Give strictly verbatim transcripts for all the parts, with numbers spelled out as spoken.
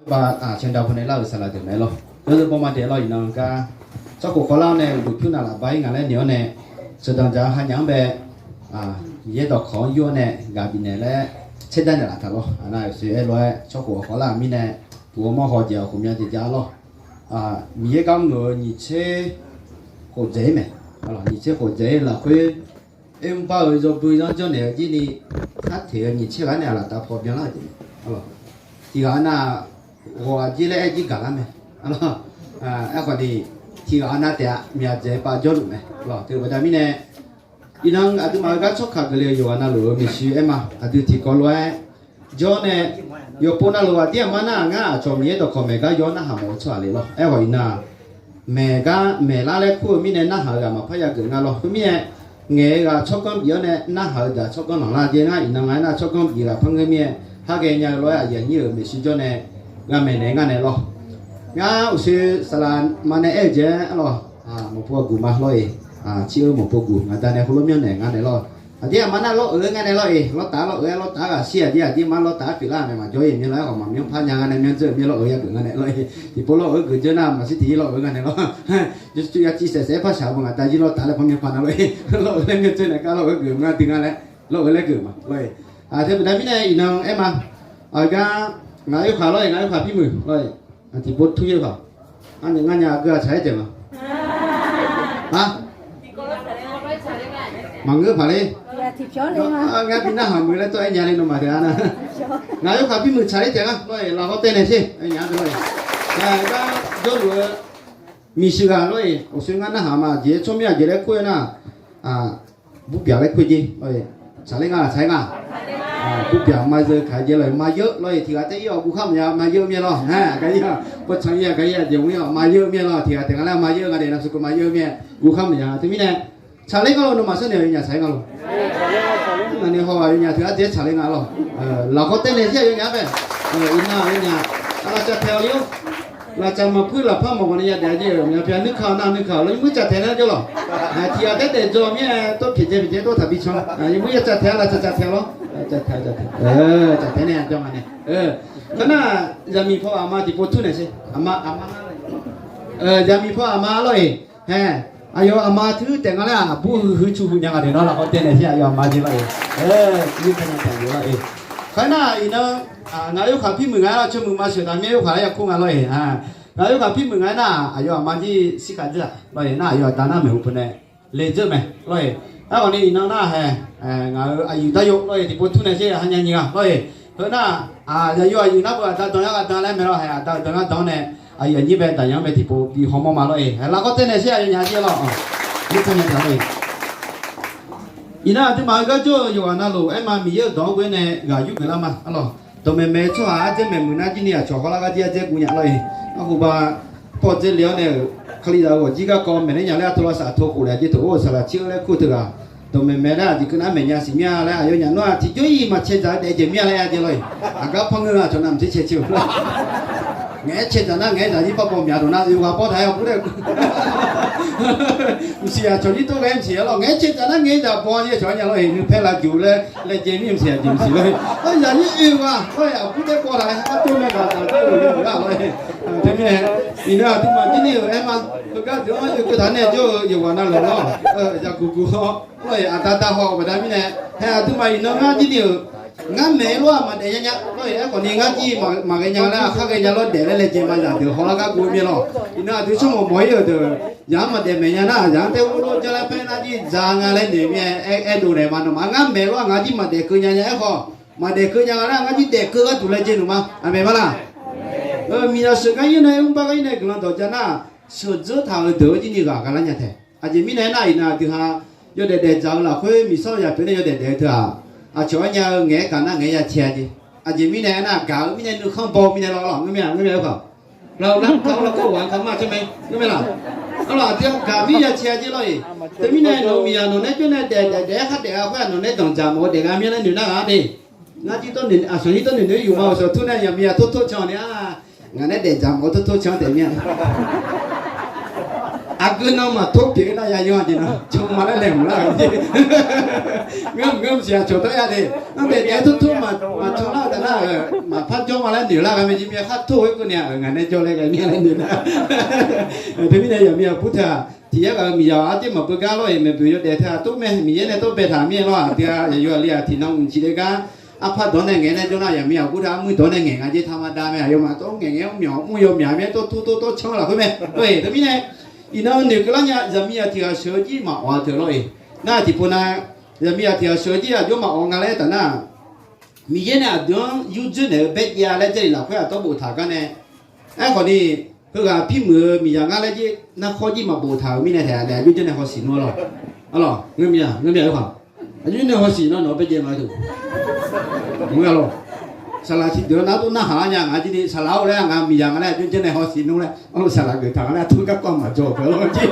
Ba, aqcawq daq khawf nae lar-euq saqlaq deuq mae lawr. Yawzeu bawma daeq lawr iqnan gar, tsawrkhof khawlar-awr nae uqduq pyur navlaf bar-ir ngaq laer noeq-awr nae, sheuqdanq dzaq-eu ha nyaq-anr bae, yaer dawqkawq-anr yur-awr nae ghaq bifnaeq laer caerdar naeqlaf taq lawr. Aqnav uqshoe aer lof-aer tsawrkhof khawlar-euq mirnae, puq-eu mawr haw jeq-awq khofmya jeq ja lawr. Miqyaer gar mr-euq nyiq tser khof dzaeq-ir mae. Nyiq tser khof dzaeq-ir lafkhoer, oermr bar-euq yawbui zanr janrnaeq-eu jir ni, kharteq-eu nyiq tser ghaq nae aqlaf taf paw byanlar-euq jeq mae. Tiq ghaq nav-aq, ghawq aqjir laer aer jir gaqlar mae. Aerkhawf ni, tiq ghaq nav taef-a, myaq dzaeq pav jawrluf mae. Teubaqda mirnae, iqnan aqduimaf-eu gar tsawrkaq geufle-eu yawqghaq navluf-eu maeqshi aer ma. Aqdui tiqkawv lof-aer jawr nae, yawqpov navluf aqdir aqmar nar-aq, ngar aqcawq Miqyaer dawqkawq maeq gar yawr narhaq mawf-eu tsawrhaq le lawr. Aerkhawf iqnan-aq, maeq gar maeqlar laer kur-eu mirnae narhaq-eu ghaq maqpar yageuf nga lawr. Khoermirnae, ngaeq-eu ghaq tsawrganr bif-awr nae narhaq-eu daq tsawrganr lanqlar jeq ngar iqnan nga aer nar tsawrganr bif ghaq par ngeur mir-aer, har ghaenya-eu lof-aer aqyuif aqnyir-euq maeqshi jawr nae ghar maeqnaeq ngar naeq lawr. Ngar uqshoe saqlaq ma nae aer-eu jeq-aer lawr, mawqpov guq ma lawr-eq. Tsir-eu mawqpov guq ngaq da nae heulof myanrnaeq ngar naeq lawr. Aqdir aqmar nar lawr-eu ngar naeq lawr-eq, lawrtaf lawr-eu-aer lawrtaf-aer ghaq shir aqdir aqdir mar lawrtaf-aer pyeuflar-euq mae maqjawr-ir mir lawr-aer ghawqmaf myanrpar nya nga nae myanrdzeur-eu mir lawr-eu yageuf nga nae lawr-eq. Tiqpov lawr-eu geuf dzeur nar maqshir tiq-ir lawr-eu nga nae lawr. Yawtsov yaciv saef saef-aer par shaq-eu beu ngaq da jir lawrtaf laer panmyanr pa na lawr-eq. Lawr-eu laer myanrdzeur nae gar lawr-eu geuf nga dui nga laer lawr-eu laer geuf ma lawr-eq. Teubaqda mirnae iqnan aer ma. Aqgar ngaq oerkhaq lawr-eq, ngaq oerkhaq pirmuiq lawr-eq. Tiqpov tur yaer paq. Arnyaf ngar nya aqgeu-aq tsaq-aer taef ma. Maqngeur paq le. Ngar bi narhaq muiq laer tawr-aer nya le nawmaf taef-a nar. Ngaq oerkhaq pirmuiq tsaq-aer taef ngar lawr-eq, lafkawr taev naeq sher. Nya lawr-eq. Gar jawrluf-eu miqshuiq ghaq lawr-eq, uqshoe ngar narhaq ma jeq tsawrmyanr aqjeq laer kur-aer nar, burbyaq laer kur-eu jeq, tsaqler nga tsaqler nga. Burbyaq ma zeu kaq-aer jeq lawr-eq, ma yeur lawr-eq, tiq ghaq taef-ir-awq guv khar maqya ma yeur mir-aer lawr. Aqgar ir-aq, bawrtsanq ir-aq, gar ir-aq jeq mr-ir-awq ma yeur mir-aer lawr, tiq ghaq taef nga laer ma yeur nga nae navsur keuv ma yeur mir-aer guv khar maqya. Teumirnae, tsaqler nga-eu nawmaf sharnoeq-eu nya tsaqler nga lawr. Ngaq nae haw ghaq yawnyaf teu-aq dzaer tsaqler nga lawr. Lafkawr taev naeq shir-aq yawnyaf-aer bae. Iqnan-aq yawnyaf, aqlaf caf taeq-awq le-or. Lafcaf maqpuir lafpar mawf ghawq nae yadaef-a jeq-euq maqya pyav nuirka nar nuirka lawr, yawmuir caf taeq nar jawr lawq. Tiq ghaq taef daef dzaw mir-aer tawr pyaeq dzae pyaeq dzae tawr taqbi can. Yawmuir ya caf taeq-a, lafcaf caf taeq lawr. Caf taeq-a, caf taeq-a. Caf taeq nae jan nga nae. Teu nar, zaqmiq paw aqma tiqpov tur naeq sher. Aqma, aqma. Zaqmiq paw aqma lawr-eq. Hae, aqyawf aqma teu taef nga laer-aq, aqbur huiq huiq cu huiq nya nga naeq nawr lafkawr taev naeq sher aqyawf aqma jeq lawr-eq. Nar, iqnan, ngaq oerkhaq pirmuiq nga-aer lawr, ceumuiq ma sheuq taq mir oerkhaq laer yakur nga lawr-eq. Ngaq oerkhaq pirmuiq nga-aer nar, aqyawf aqma jir shirkhav dzeur-aq lawr-eq nar, aqyawf aqda nar maeqhu peunae le dzeur mae lawr-eq. Aerkhawf ni iqnan nar hae, ngaq-euq aqyuif daryo lawr-eq, tiqpov tur naeq sher aqha nya nyiq ghaq lawr-eq. Heu nar, aqyawf aqyuif nar beu aqda danq-aer aqda laer mae lawr hae, aqda-euq danq-aer danq-awr nae, aqyuif aqnyir bae daqyan-anr bae tiqpov bi hawmawr ma lawr-eq. Hae, lafkawr taev naeq sher aqyawfnyaf jeq lawr. Mirkhanq nya taq lawr-eq. Iqnan aqduimaf-euq gar jawr-eu yawqghaq navluf aer ma, Miqyaer-euq dawq-anr ghoe nae ghaq yur geuf lar ma. Arlawq, dawqmaeq maeq-eu tsawrhaq ardzaer maeqmuiq nar jir ni aqcawq hawlar gar jir ardzaer guv nya lawr-eq. Arhuba, pawr dzaer le-awr nae-euq Kalizaq-euq ghawqjir garkawv maeqler nya laer aqtov lavsav tov khof le-a jeq teu-or saqlaq cir-eu laer kur-eu teughaq, dawqmaeq maeq laer aqjeq keuv nar maeq nya siq mir-a laer aqyawfnyaf nawr-aq tiqjawr-iq maqcae dzaq-eu daef jeq mir-a laer-a jeq lawr-eq. Aqgar panr ngeur-eu aqcawq navmaqtser cae cae-euq. Ngaeq-aer cae dzaq nar ngaeq-aer dzaq jir par baw myaq dawq nar oeq ghaq baw taq-aer aqbur daef mqsiq aqcawq jir tov ghae mqsiq-a lawr. Ngaeq-aer cae dzaq nar ngaeq-aer dzaq baw jir aqcawq-aer nya lawr-eq. Nuipaer lavjuq laer laejae mir mqsiq aqjeq mqsiq lawr-eq. Aryaq jir oeq ghaq lawr-eq aqbur daef baw taq-aer artov nae ghaq dzaq jir-euq oeq ghaq lawr-eq. Teumirnae, iqnan aqduimaf jir ni-euq aer ma, heugar deuq-anr oekeuv taq nae jawr-eu yawqghaq navluf lawr, yaqguq guq haw lawr-eq, aqda da haw-euq baqda mirnae, hae aqduimaf iqnan ngar jir ni-euq ngar maeq-eu lof-aq maqdaef nya nya lawr-eq. Aerkhawf ni ngar jir maqghae nya laer aqkhar ghae nya lawr daef laer laejae ma zaqdeuq hawlar gar guv-eu mir lawr. Iqnan aqdui tsawrmawq mawq-ir-euq deuq zaq-anr maqdaef maeq nya nar zaq-anr taef ur lof janr laer paer nar jir dzaq nga laer noeq mir-aer aer dov naeq ma. Nawmaf ngar maeq lof-aq ngar jir maqdaef keuv nya nya aerkhawf, maqdaef keuv nya nga nar ngar jir daef keuv gharduq laejae nmq ma. Aqmeq ma laq? Miqzaq sheuq gar ir nae mrbar gar ir nae guiqlanq dawq ja nar, sheuqdzeur taq-euq deuq-anr jir ni ghaq gaq lar nya tae. Aqjeq mirnae aernar iqnan aqdui ha yawdaef daef dzaq-eu lafkhoer miqsawr yaq pyeuf nae yawdaef daef-eu teu-aq, aqcawq-aer nya-eu ngaeq-aer gaq nar ngaeq-aer ya cae-a jeq. Aqjeq mirnae aernar gaq-eu mirnae nuikhanr baw mirnae lawr lawq ngeur mir-a ngeur mir-a aerkhawf. Lawq nar kaq-awr lawq kawr ghaq-anr kaq mar caer mae ngeur mir laq? Arlawq aqdui-anr gaq mir ya cae-a jeq lawr-eq. Teumirnae nawq-eu miqzaq nawq nae jawr nae daef daef daef-aer khar daef-a khoer-aq nawq nae danqdzaq mawf-eu daef gha mir laer noeq nar ghaq-a de. Ngar jir aqshaq jir tawr noeq noeq yuf ma-euq shawq tur nae yaqmiqzaq tor tor can-awq ni-a. Ngaq nae daefdzaq mawf-eu tor tor can-anr daef mir-a. Aqgeu nan maqtor pyeuf-eu nar ya yawr-a jeq nan, can ma laer laeqhmq lar-euq jeq. Ngeurmq ngeurmq siq-aq cawqtawr ya de. Nar daef daef-aer tur tur maqcan lar-eu taf nar-euq, maqpar jawr ma laer noeq lar ghae mae jeq. Mir-a khar tor-eu khoer keuvni-aq, ngaq nae jawr laer ghae mir-a laer noeq nar. Teumirnae yaqmiq aqbur teu-aq, tiq yaer ghaq-eu miqzaq-aq arter maqbeu gar lor-eq, maeqboeq yawdaef teu-aq, tov mae, Miqyaer nae tov baetaq mir-aer lor-aq, aqdui-a yaqyo aqli-aq tiqnan mqciq le gar, arpar dawq nae ngaeq nae jawr nar, yaqmiq aqbur teu armuir dawq nae ngaeq nga jeq taqma da mae, aqyawfmaf tov ngaeq ngaeq-awr myawq mr yawmyaq mae, tov tur tov tawr canr lafkhoer mae. Teumirnae, iqnan noeqkeuv lar nya, zaqmiqzaq tiq ghaq sheuq-eu jir maqawf-a teu lor-eq. Nar tiqpov nav, zaqmiqzaq tiq ghaq sheuq-eu jir aqjox maqawf nga laer taf nar, Miqyaer nae aqdui-anr yurdzoer naeq-eu baerjaev-a laer Jarlif lafkhoer aqdawr boftaq gar nae, aerkhawf ni, heughaq pirmuiq-eu miqzaq ngar laer jir narkhawr jir maqboftaq-euq mirnae taef-a nae aqjox janr nae hawsiq nmr-a lor. Arlawq, ngeur mir-a, ngeur mir-a, aerkhawf aqjox janr nae hawsiq nmr nawq-eu baerjaev nga-eu teu. Ngeur-a lor. Saqlaq tiqdeuq-anr nar tov narhaq-ar nya ngaq jir ni, saqlaq-or laer ngaq miqzaq nga laer aqjox janr nae hawsiq nmr laer, arlawq saqlaq geuf taq nga laer aqtur garkawv maqjawr-eu peuq-a lor jir.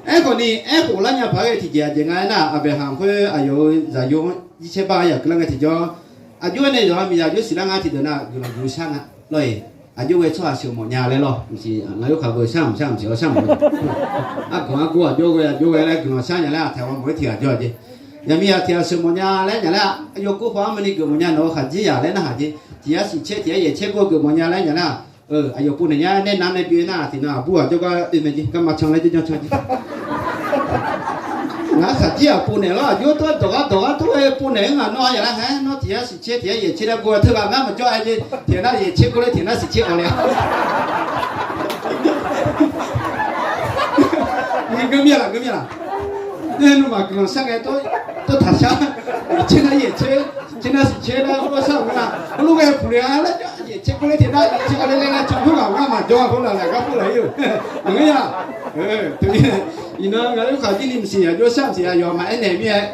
Aerkhawf ni, aerkhof lar nya paq-aer ghae tiqjeq aqjeq nga aernar, Aqbeqhanq khoer aqyawf-euq zaqyo-anr jircaer bar-a yaq keuvlar ngae tiqjawr, aqjox-aer nae yawqha miqzaq aqjox siqlar nga tiqdeuq nar guiqlanq guiqlanq shar nga lor-eq. Aqjox ghae tsawrhaq sheuq mawf nya laer lor. Mqsiq ngaq yawkaq beu shar mq shar mqsiq-awr shar mawf-eu. Arganq argor aqjox ghae aqjox ghae laer guiqlanq shar nya laer aqtaq-a mawf-aer tiq ghaq jawr aqjeq. Yaqmiqzaq tiq ghaq sheuq mawf nya laer nya laer-aq, yawkov khawf-anr maqni geufmawf nya nawq-eu khaqdzerzaq laer narhaq jeq. Tiq yar siq caer tiq yar yaeq caer gor geufmawf nya laer nya laer-aq, aqyawf povnaeq nya-aer nae nar nae bif-eu nar tiqnan aqbur ghaq jawrgar oe mae jeq, garma can laer jawrjan can jeq. Ngaq-anr khaqdzerzaq povnaeq lor, aqjox tov-aer dawq gar dawq gar tov-aer povnaeq-eu ngaq nawr-a yaq lar hae, nawr tiq yar siq caer tiq yar yaeq caer laer gor-a teughaq ngar maqjawr-a jeq, tiq yar nar yaeq caer gor laer tiq yar nar siq caer awq le-a. Ngeur mir-a laq, ngeur mir-a laq. Nae nawmaf guiqlanq shar ngae tov taqshar, caer nar yaeq caer, caer nar siq caer laer ur shar-euq nga. Heulof ghae puq le-a laer, yaeq caer gor laer tiq nar yaeq caer gor laer laer nar can khoerghaq ngar maqjawr-a khoer laf laeq gar pov laf-ir-euq. Maqngeur-a. Iqnan ngaq yawkaq jir ni mqsiq aqjox shar mqsiq aqyawf maqaer naeq mir-aer,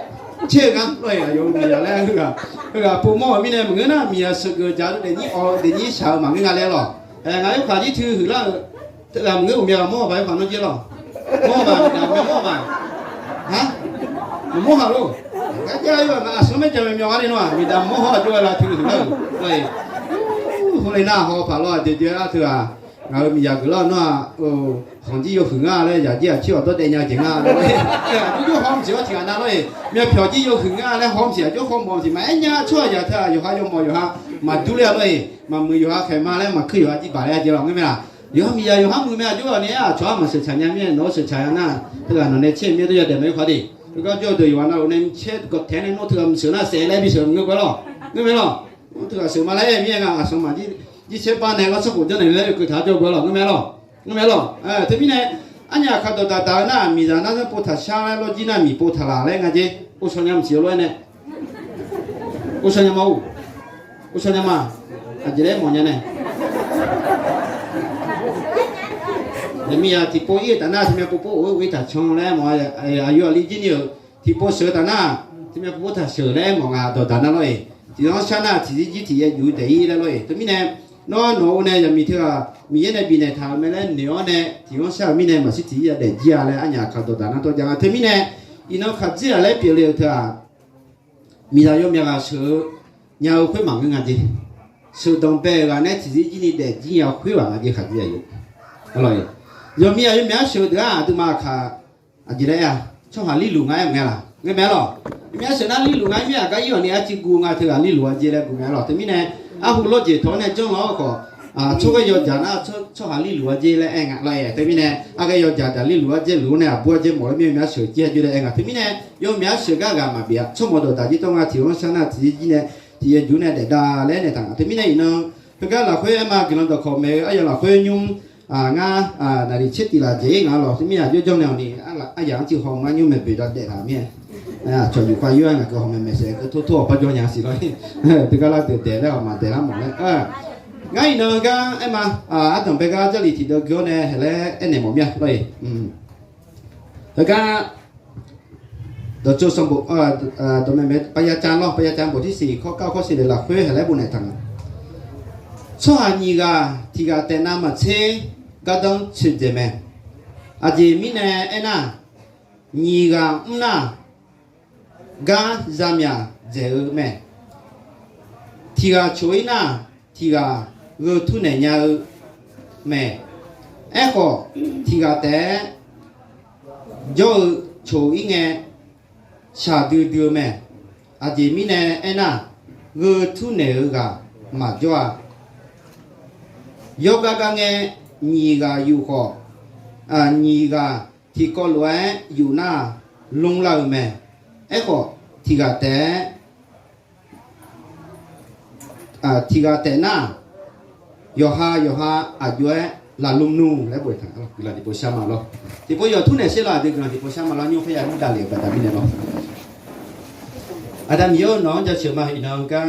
caer-eu gar lor-eq, aqyawf-euq miqzaq laer heughaq, heughaq povmawr-euq mirnae maqngeur nar miqzaq sheuqgeuf jaq-eu daefnyir awq-eu daefnyir shaq-eu maqngeur nga laer lor. Ngaq yawkaq jir tui huiqlar-euq teughaq maqngeur, uqmya ghaq mawr-a baq yawkaq nawr jir lor. Mawr-a baq miqdaq mawr-a baq. Aq, maqmawr haq lor. Gar jav-eu aqsur maerjaq myawq myawq-a ni nawr-aq miqdaq mawr hawr aqjox-aer lar tui huiqlar-euq lor-eq. Hmr le nar haw paq lor-aq jeq jeq-aer teu-aq, ngaq-euq miqzaq geuf lar nawr-aq, khanq jir yawhuiq nga laer zaq jir aqcoer aqdawr daef nya jeq nga lor-eq. Aqjox jawr haw mqsiq-awr tiq ghaq nav lor-eq. Myavpyawq jir yawhuiq nga laer haw mqsiq aqjox haw mawf mqsiq maqaer nya tsawrhaq yaq teu-aq yawqha yawmawf yawqha maqdur ler-a lor-eq. Maqmuiq yawqha khaeq ma laer maqkuir yawqha jir baq laer-a jeq lawq ngeur mae laq. Yawqha miqzaq yawqha muiq mae aqjox-awq ni-aq tsawrhaq maqsheuq tsaq nya mir-aer nawq-awr sheuq tsaq-a nar, teughaq nawq nae caer mir-aer dawr yadaef mae-aer khawf de. Heugar jawr-eu deuq yawqghaq navluf nae caer gawq taeq-aer nae nawr teughaq maqsheuq nar saef laer bisheuq maqngeur gawr lawq. Ngeur mae lawq. Nawr teughaq sheuq ma laer aer mir-aer nga aqsur maq jir caer bar nae lar tsawrkhof janrnaeq laer oekeuv taq-awr jawr gawr lawq ngeur mae lawq. Ngeur mae lawq. Teumirnae, arnyaf aqkaq dawqdaq daq-eu nar miqzaq nar zanr pov taq shar laer lawr jir nar miq pov taq laq laer nga jer. Or shaw nya maqsiq-eu lof-aer nae. Or shaw nya ma-or. Or shaw nya ma. Aqjeq laer mawf nya nae. Yaqmiqzaq tiqpov ir-eu taf nar tiqmyav pov pov of-aer of ir taq can laer mawf-a. Aqyawf aqli jir ni-euq tiqpov sheuq-eu taf nar, tiqmyav pov pov taq sheuq laer aer mawf nga dawqdaq nar lor-eq. Tiq ghanr shar nar tiqzir jir tiq yaer juq daef ir laer lor-eq. Teumirnae, nawr nawq-eu nae zaqmiq teughaq Miqyaer nae bifnaeq taq-euq mae laer noeq-awr nae tiq ghanr shar-euq mirnae maqshir tiqzir yadaef jir-a laer arnyaf aqkaq dawqdaq nar tawr ja nga. Teumirnae, iqnan kaqdzer-aq laer pyeufle-euq teu-aq, miqzaq yawmyaq ghaq sheuq-eu nya-eu khoer maqngeur nga jeq. Sheuqdanq bae-euq ghaq nae tiqzir jir ni daef jir nya khoer ghaq nga jeq kaqdzer-aq yo. Yawmyaq yawmyaq-aer sheuq-eu deuq-aq aqduimaf aqkaq aqjeq laer aer-a, tsawrhaq lirluf nga aer maqngae laq? Ngeur mae-aer lawq. Yawmyaq sheuq nar lirluf nga aer mir-aq gar ir-awq ni arcuiv guv nga teughaq lirluf-a jer laer guv mae-aer lawq. Teumirnae, arhu lawrjeq tawq-awr nae janr-awr khawf, tsawrghae yawdzaq nar tsawrhaq lirluf-a jer laer aer nga lawr-eq. Teumirnae, arghae yawdzaq daq lirluf-a jer luf-awr nae aqbur-a jer mawf-eu mir yawmyaq sheuq jir-a jov laer aer nga. Teumirnae, yawmyaq sheuq gar ghaq maqbif-a tsawrmawq dawqdaq jir tawr nga tiq ghanr shar nar tiqzir jir nae tiq yaer juq nae daef da laer naeq taq nga. Teumirnae iqnan, heugar lafkhoer aer ma guiqlanq dawqkawq maeq-eu aryamq lafkhoer nymr, ngar, naqliq tser tiq laf dzaeq-ir ngaq lawq. Teumirnae aqjox janr naeq-awq ni, aryamq-anr tiq haw ngar nymr maeq boeq da daef taq mir-aer, cawq yuf khav yur-aer ngaq keuv haw maeq maeq saef keuv tor tor-awq par jawr nya siq lawr. Teugar lar deuq daeq laer-awq maqdaeq lar mawf laer. Ngar iqnan gar aer ma, ardanq bae gar Jarlif tiqdeuv gui-awr nae haeq laer aernaeq mawf mir-a lawr-eq. Heugar dawqtsuif sanqbof, dawqmaeq maeq-eu paya ca lawr, paya ca bof tirsiq kawr kar kawr siq le lafkhoer haeq laer bof naeq taq nga. Tsawrhaq nyiq ghaq tiq ghaq taef navmaqtser gardanr tsoeqdzaeq mae. Aqjeq mirnae aernar, nyiq ghaq mr nar, gar zamyaq dzaeq-eu mae. Tiq ghaq coq-ir nar, tiq ghaq gheu turnaeq nya-eu mae. Aerkhawf, tiq ghaq taef-aer jawr-eu coq-ir ngae, shaqdui dui-eu mae. Aqjeq mirnae aernar, gheu turnaeq-eu ghaq maqjawr-a. Yawgar gar ngae, nyiq ghaq yuf khawf, nyiq ghaq tiqkawv lof-aer yuf nar, lmr lar-eu mae. Aerkhawf, tiq ghaq taef-aer tiq ghaq taef nar, yawqha yawqha aqjox-aer laflmr nmr laer boftaq-a. Guiqlanq tiqpov shar ma lawr. Tiqpov yawq turnaeq sher lawr, aqdui guiqlanq tiqpov shar ma lawr, nymr kharya nymr davlef-eu baqda mirnae lawr. Aqda Miqyaer-or, nawq-anr jaceuq ma. Iqnan-eu gar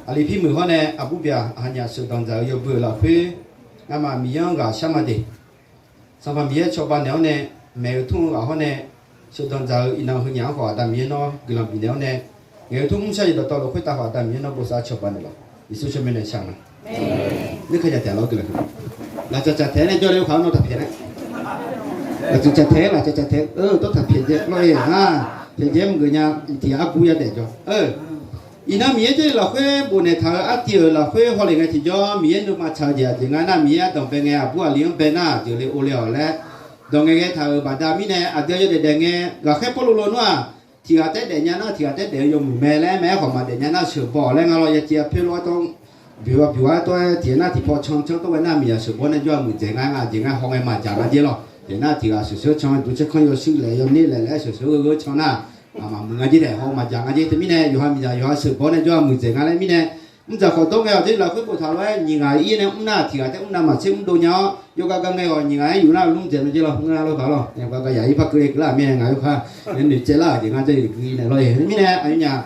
aqli pirmuiq hawr nae aqbur byaq aqnyaf sheuqdanq dzaq-eu yawbui-euq lafkhoer, ngamaf Miqyaer-anr ghaq shar ma de. Sanqpaq Miqyaer cawba naeq-awr nae, maeq-eu tmr-eu ghaq hawr nae, sheuqdanq dzaq-eu iqnan-eu heunyaf-anr khawf, Aqda Miqyaer nawr guiqlanq bifnaeq-awr nae, ngaeq-eu tmr mr shar-eu dawqtawvluf khoertav khawf, Aqda Miqyaer nawr bosav cawba naeq lawq. Yeqsur tsawrmyanr nae shar ma. Nymr kharya taef lawr guiqlanq. Lafcaq caq taeq-aer nae jawr le-eu khaq-anr nawr taqpyaeq nae. Lafcaq caq taeq-aer, lafcaq caq taeq-aer, tawr taq pyaeq jae lawr-e. Pyaeq jae maqgeuf nya, tiq ghaq argu yadaef jawr. Iqnan Miqyaer Jarlif lafkhoer bofnaeq taq-eu artiv-euq lafkhoer hawlef ngae tiqjawr, Miqyaer nuima tsaq-eu jeq aqjeq nga nar, Miqyaer ardanq bae ngae, aqbur aqli-anr bae nar, jeuqle ovle-awq laer dawq ngaeqghae taq-euq baqda mirnae, aqdui-anr yawdaef daef ngae, ghaqkhaer Pawrluv lawnmr-aq, tiq ghaq taef-aer daefnya nar, tiq ghaq taef-aer daef-eu yawmuiq mae laer mae. Aerkhawf maqdaef nya nar, sheuqbaw laer nga lawr, ya civ ya pyoer lawr-aer tawr, byaq byaq-aer tawr-aer tiq nar tiqpaw can can tawr ghae nar, miqyaq sheuqbaw nae jawr-a muiqdzaeq nga, aqjeq nga haw ngae maqdzaq nga jer lawr. Tiq nar tiq ghaq sheuqsheuq can, duqcaer kanr yawshuir laeq yawner laeq laer sheuqsheuq gheu gheu can nar, maqmuiq nga jer daef haw maqdzaq nga jer. Teumirnae yawqha miqyaq yawqha sheuqbaw nae jawr-a muiqdzaeq nga laer mirnae, mrdzaq khawf dawr ngae-awq. Jarlif lafkhoer boftaq lof-aer nyiq ghaq ir nae mr nar, tiq ghaq taef-aer mr nar maqtser mrdov nya-awr, yawgar gar ngae-awq, nyiq ghaq-aer yuf nar lmr dzaeq mae jer lawr. Ngeur lar lawr paq lawr, yawgar gar yaq ir par keuvle keuvlar-aq mirnae, ngaq yawkaq noeqtsaev lar-euq jeq nga Jarlif gui naeq lawr-e. Mirnae aqyawfnyaf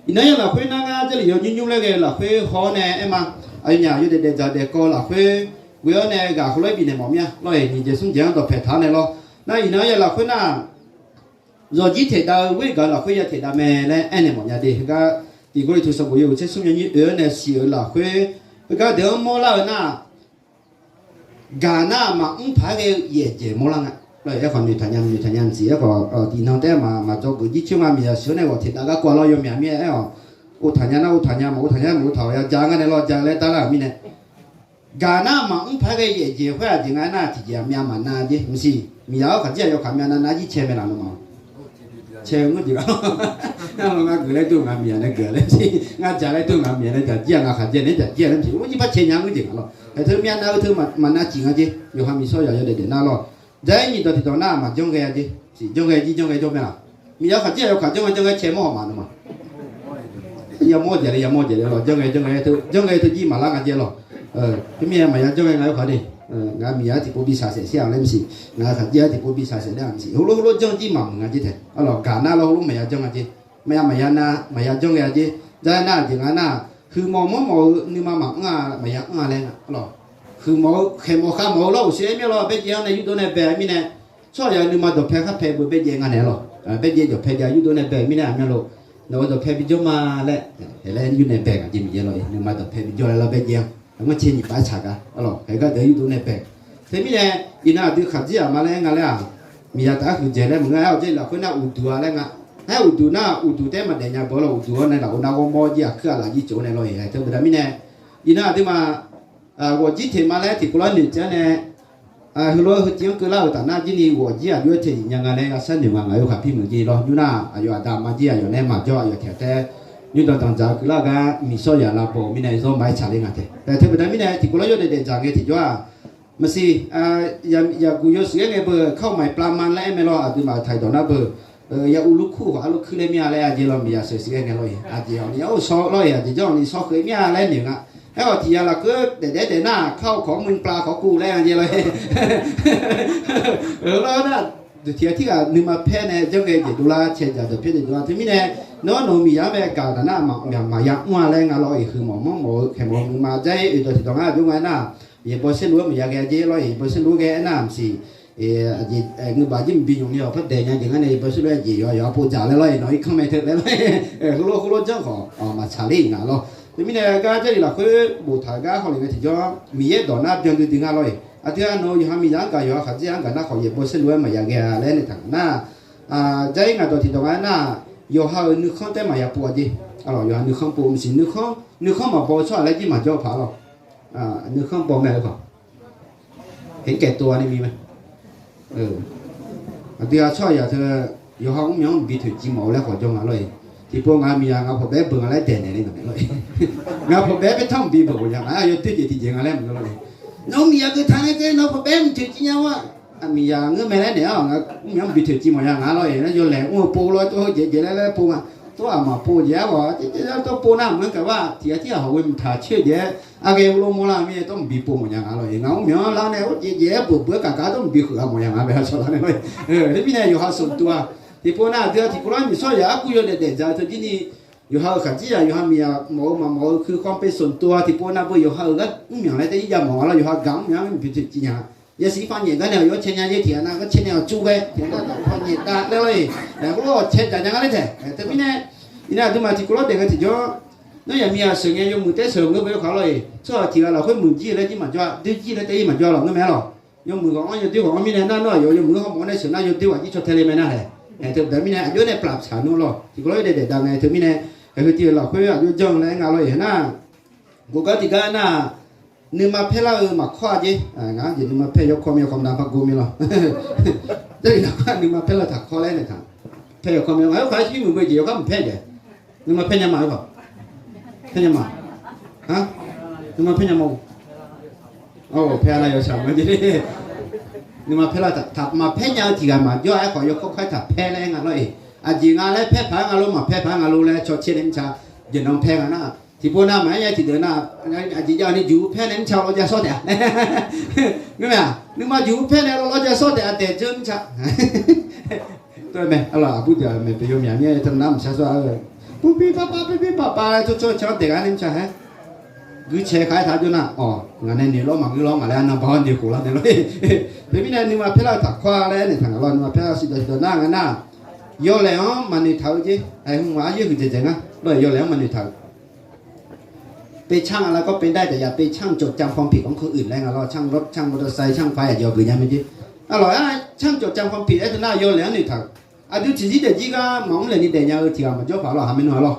iqnan-anr lafkhoer nar ngar Jarlif yawnymr nymr laer ghae-eu lafkhoer haw-awr nae aer ma. Aqyawfnyaf yawdaef daef dzaq daef kawv lafkhoer ghoe-awr nae ghaq heulof-aer bifnaeq mawf mir-a lawr-e. Nyiq jeq smr jeq-anr dawqpaeq taq-awr nae lawr. Nar iqnan-anr ya lafkhoer nar, zawqjir taeqdav-eu ghoer gaq-eu lafkhoer ya taeqdav mae laer aernaeq mawf nya de. Heugar Tiq Gawrliqtu sanqbof yawhuiq tser smr yawnyir oe-awr nae siq-euq lafkhoer, heugar deuq-anr mawrlar-eu nar, gaq nar maqmr paq-aer ghae-eu yaefjaeq mawrlar nga. Aerkhawf noeqtaq nya noeqtaq nya maqsiq. Aerkhawf tiqnan taef-aer maqdzawgeuf jir coer nga. Miqyaq sheuq-anr nae ghawq taeqdav gar kawv-a lawr yawmyaq mirnae aer-awq. Ov taq nya nar ov taq nya, maqov taq nya maqov taq-awq. Ya ja ngar nae lawr ja laer dar lar-euq mirnae, gaq nar maqmr paq-aer ghae yaefjaeq khoer aqjeq nga nar, tiqjeq-aq myav maqnav jer maqsiq. Miqyaq-awr khaqdzer-aq yawkaq myav navnav jir cae mae laf nawmaf-awq. Cae ngeur jeq-a. Ngar geuf laer dur nga miqyaq nae geuf laer, ngar ja laer dur nga miqyaq nae jaqjir-a, nga khaqdzer nae jaqjir-a laer maqsiq. Ur jir par cae nya ngeur jeq nga lawr. Hae teu myav nav-eu teu maqnav cif nga jer. Yawqha miqsawr yaq yawdaef daef nar lawr. Jaer nyiq dawq tiqdawq nar maqjanr ghae-a jer. Janr ghae jir janr ghae jawr mae laf. Miqyaq khaqdzer-aq yawkaq janr ghae janr ghae cae mawr-awq ma nawmaf. Yamawr jeq le yamawr jeq le lawr, janr ghae janr ghae teu janr ghae teu jir maqlar nga jer lawr. Teumirnae maqya janr ghae nga yawkaq de. Ngaq miqyaq-anr tiqpov bi shaqsaef shir-aq laer maqsiq. Ngaq khaqdzer-anr tiqpov bi shaqsaef laer-aq maqsiq. Heulof heulof janr jir maqmuiq nga jer taef. Arlawq gaq nar lawr heulof maqya janr nga jer. Maqya maqya nar maqya janr ghae-a jer. Jar nar jeq nga nar, huiqmawf manrmawf-eu nuima maqanr-a maqya anr-a laer nga lawr. Huiqmawf-eu khaeqmawf khavmawf-eu lawr uqshoe aer mir-a lawr, baerjaev-anr nae yurdov nae bae-eu mirnae, tsawrhaq yawqha nuima dawqpae kharpae beu baerjaev nga naeq-a lawr. Baerjaev dawqpae jav yurdov nae bae-eu mirnae aqmyanluf, nawq-eu dawqpae bijawr ma laer, aer laer yur nae bae nga jeq Miqyaer lawr-e. Nuima dawqpae bijawr laer lawr baerjaev-anr, anr cae nyiq pav-aer tsaq gar lawr, haeq gar deuq yurdov nae bae. Teumirnae iqnan aqdui khaqdzer-aq ma laer aer nga laer-aq, miqyaq taf-aer huiqdzaeq laer maqngeur-a. Aer-awq Jarlif lafkhoer nar uqduq-a laer nga. Aer uqduq nar uqduq taef-aer maqdaef nya bawq lawr, uqduq-awr nae laf-or nar ghawrmawr jir aqkuir aqlaf jir tsof-awr nae lawr-e. Hae teu baqda mirnae, iqnan aqduimaf ghawqjir teq ma laer tiqkawv lar noeqtsaev-awr nae, heulof-aer heutiv-anr keuvlar-euq taf nar jir ni ghawqjir aqjox-aer teq nya nga laer gha sharnoeq nga. Ngaq yawkaq pirmuiq jir lawr nymr nar, aqyawf aqda aqma jir aqyawf nae maqjawr, aqyawf tiq ghaq taef-aer nymr danqdanq dzaq-eu keuvlar gar miqsawr yaq lavbaw-eu mirnae zawr maqaer tsaqler nga taef. Hae teu baqda mirnae tiqkawv lar yawdaef daef dzaq ngae tiqjawr-aq, maqsiq, yaqguq yawshuif-aer ngae beu, kar-eu maqpav ma laer aer mae lawr. Aqduimaf taqdawq nar beu, ya urlur kur khawf arlur kuir laer mir-a laer aqjeq lawr, miqyaq sheuq shuif-aer ngae lawr-e. Aqjeq awq ni-aer shawr lawr-e, aqjeq janr awq ni shawr kheuf mir-a laer noeq nga. Aer-awq tiq yaq lafkhoer daefdaef daef nar, kar-eu khawf mr pav khawf kuv laer aqjeq lawr-e. Lawr nar, tiq ghaq tirghaq nuima paer nae janr ghae jeq dovlar cae dzaq dawqpae jeq dovlar. Teumirnae, nawr nawq-eu miqyaq-anr bae gaq-eu taf nar maqya mr-a laer nga lawr-e. Huiqmawf manrmawf-eu khaeqmawf nuima jaer-ir oeq dawq tiqdawq ngar aqjox nga aer nar, yaeqbawq saerlu-aer maqya ghae-a jer lawr-e. Yaeqbawq saerlu-aer ghae aer nar maqsiq. Ngeurbaf jir mqbi nymq ni-awq par daeq nya jeq ngar nae yaeqbawq saerlu-aer jeq yawqha yawqha pov dzaq laer lawr-e. Nawq-ir kanr mae teu laer lawr-e. Heulof heulof janr khawf maqtsaq ler-iq nga lawr. Teumirnae gar Jarlif lafkhoer boftaq-eu gar hawlef ngae tiqjawr, Miqyaer dawq nar byan duidui nga lawr-e. Aqdui-aq nawq-eu yawqha miqyaq-anr gaq yawqha khaqdzer-anr gaq nar khawf yaeqbawq saerlu-aer maqya ghae-a laer naeq taq nga nar, Jarlif ngaq dawq tiqdawq nga aer nar, yawqha-euq nuikhanr taef-aer maqya pov-a jer. Yawqha nuikhanr pov maqsiq, nuikhanr maqbaw-eu tsawrhaq laer jir maqjawr-eu paq-a lawr. Nuikhanr baw mae-eu khawf Heqkaeq tov-a ni mi mae. Aqdui-aq tsawrhaqzaq teu yawqha mrmyanq-anr bi toeqciv mawf-eu laer khawf jawr nga lor-eq. Tiqpov ngaq miqyaq ngaq pawqbae-aer beuq nga laer daeqnaeq ni ngaq mae lor-eq. Ngaq pawqbae-aer paertanr mqbi beuq mawfnya ngaq-aer aqyawf doerjeq tiqjeq nga laer maqngeur lor-eq. Nawr miqyaq geuf taq nae te nawr pawqbae-aer mqtoeqciv nya-a. Aqmiqyaq ngeur mae laer naeq-awr ngaq mrmyanq-anr bi toeqciv mawfnya ngaq lor-eq. Nar yawlaeq mr-eu pov lor-aer tov heu jeq jeq laer laer pov nga. Tov aqmaq pov jeq-aer ghawq-a tov pov nar maqngeur kaq bar tiq ghaq tirghaq hawq ghoe mqtaq coer jeq-aer arghae heulof mawrlar-eu mirnae tawr mqbi pov mawfnya ngaq lor-eq. Ngaq mrmyanq-anr lar nae-aer jeq jeq-aer beuq beuq-aer kaq gar tawr mqbi kheuq-a mawfnya ngaq bae-a cawq lar nae lor-eq. Teumirnae yawqha sanqtuv-a. Tiqpov nar aqdui-aq tiqkawv lar miqsawr yaq-aer kur yawdaef daef dzaq-eu teu jir ni yawqha-euq khaqdzerzaq yawqha miqyaq mawf-eu maqmawf-eu kuirkhanr pe sanqtuv-a. Tiqpov nar beu yawqha-euq gar mrmyanq laer taef-ir jav mawf nga lor. Yawqha gaq mrmyanq-anr mqbi toeqciv nya-a. Yasiq pav nyaef gar nae-awq yawr cae nya-a jeq tiq ghaq nar gar cae nae-awq tsur ghae tiq ghaq nar dawq pav nyaef dav laer lor-eq. Laeqhmq-awq cae dzaq nya nga laer taeq. Teumirnae iqnan aqduimaf tiqkawv lawr daef ngae tiqjawr, nawr yaqmiqyaq sheuq ngae yawmuiq taer sheuq-eu ngeur bae-eu khaq lor-eq. Tsawrhaq tiq ghaq lafkhoer muiq jir laer jir maqjawr-a, doer jir laer taef-ir maqjawr lawq ngeur mae-a lawq. Yawmuiq ghawq-anr yawdoer ghawq-anr mirnae nar nawr aqyawf yawmuiq-anr hawmawf-awr nae sheuq nar yawdoer ghaq jir caw tae le mae nar hae. Hae teu bae mirnae aqjox nae plaf tsaq nmr lor. Tiqkawv lawr daef daef dav ngae teumirnae haeq heu tiv-euq lafkhoer aqjox janr laer aer nga lor-eq. Hae nar, gofgar tiqgar nar, nuima paer lar-eu maqkawr-a jer. Ngaq-anr jeq nuima paer yawkawr mir-a khawf mqdav par gor mir lor. Jarlif lafkhoer nuima paer lar taqkawr laer naeq taq. Paer yawkawr mir-a. Ngaq-aer khawf-aer shir muiq beu jeq yawkawr maqpaer jaeq. Nuima paer nya ma-eu khawf. Paer nya ma. Nuima paer nya ma. Paer lar yawshaq ma jeq. Nuima paer lar taq maqpaer nya-eu tiq ghaq maqjawr-a. Aerkhawf yawkawr khaer taq paer laer aer nga lor-eq. Aqjeq nga laer paer paq-aer nga lor, maqpaer paq-aer nga lor laer cawcaer nae mr ca. Jeq nan paer nga nar. Tiqpov nav maqaer nya tiqdeuq nar, aqjeq jav ni juq paer nae mr ca lawr ja sawr taef-a. Ngeur mae-aq, nuima juq paer nae lawr lawr ja sawr taef-a daeq dzeur mr ca. Tov-aer mae, arlawq aqbur deuq-aq maeqboeq yawmyaq mir-aer teu nar maqshar sawr-a-eu. Bubir barbar bubir barbar laer tsawrcawr caer-anr daeq gar nae mr ca haer. Guiqcae khaer taq jawr nar-awq, ngaq nae noeq lawr maqngeur lawr ngaq laer arnan bar-awr noeq khof lar nae lor. Teumirnae nuima paer lar-eu taqkawr-a laer aernaeq taq ngaq lawr nuima paer lar siqdawq siqdawq nar nga nar, yawlaeq-anr maqnoeq taq-eu jer. Aer hmq maq ar yoer huiqdzaeq dzaeq ngar lor-eq. Yawlaeq-anr maqnoeq taq-eu เป็นช่างอะไรก็เป็นได้ แต่อย่าเป็นช่างจดจำความผิดของคนอื่น laer nga lawr. ช่างรถ ช่างมอเตอร์ไซค์ ช่างไฟ aqjeq-awq geuf nya mae jer. Arlawq-aer ช่างจดจำความผิด aer teu nar yawlaeq-anr noeq taq-euq. Aqdui tiqzir daefzir gar maqmr laeq ni daef nya-eu tiq ghaq maqjawr paq lawr ha maernmr-a lawr.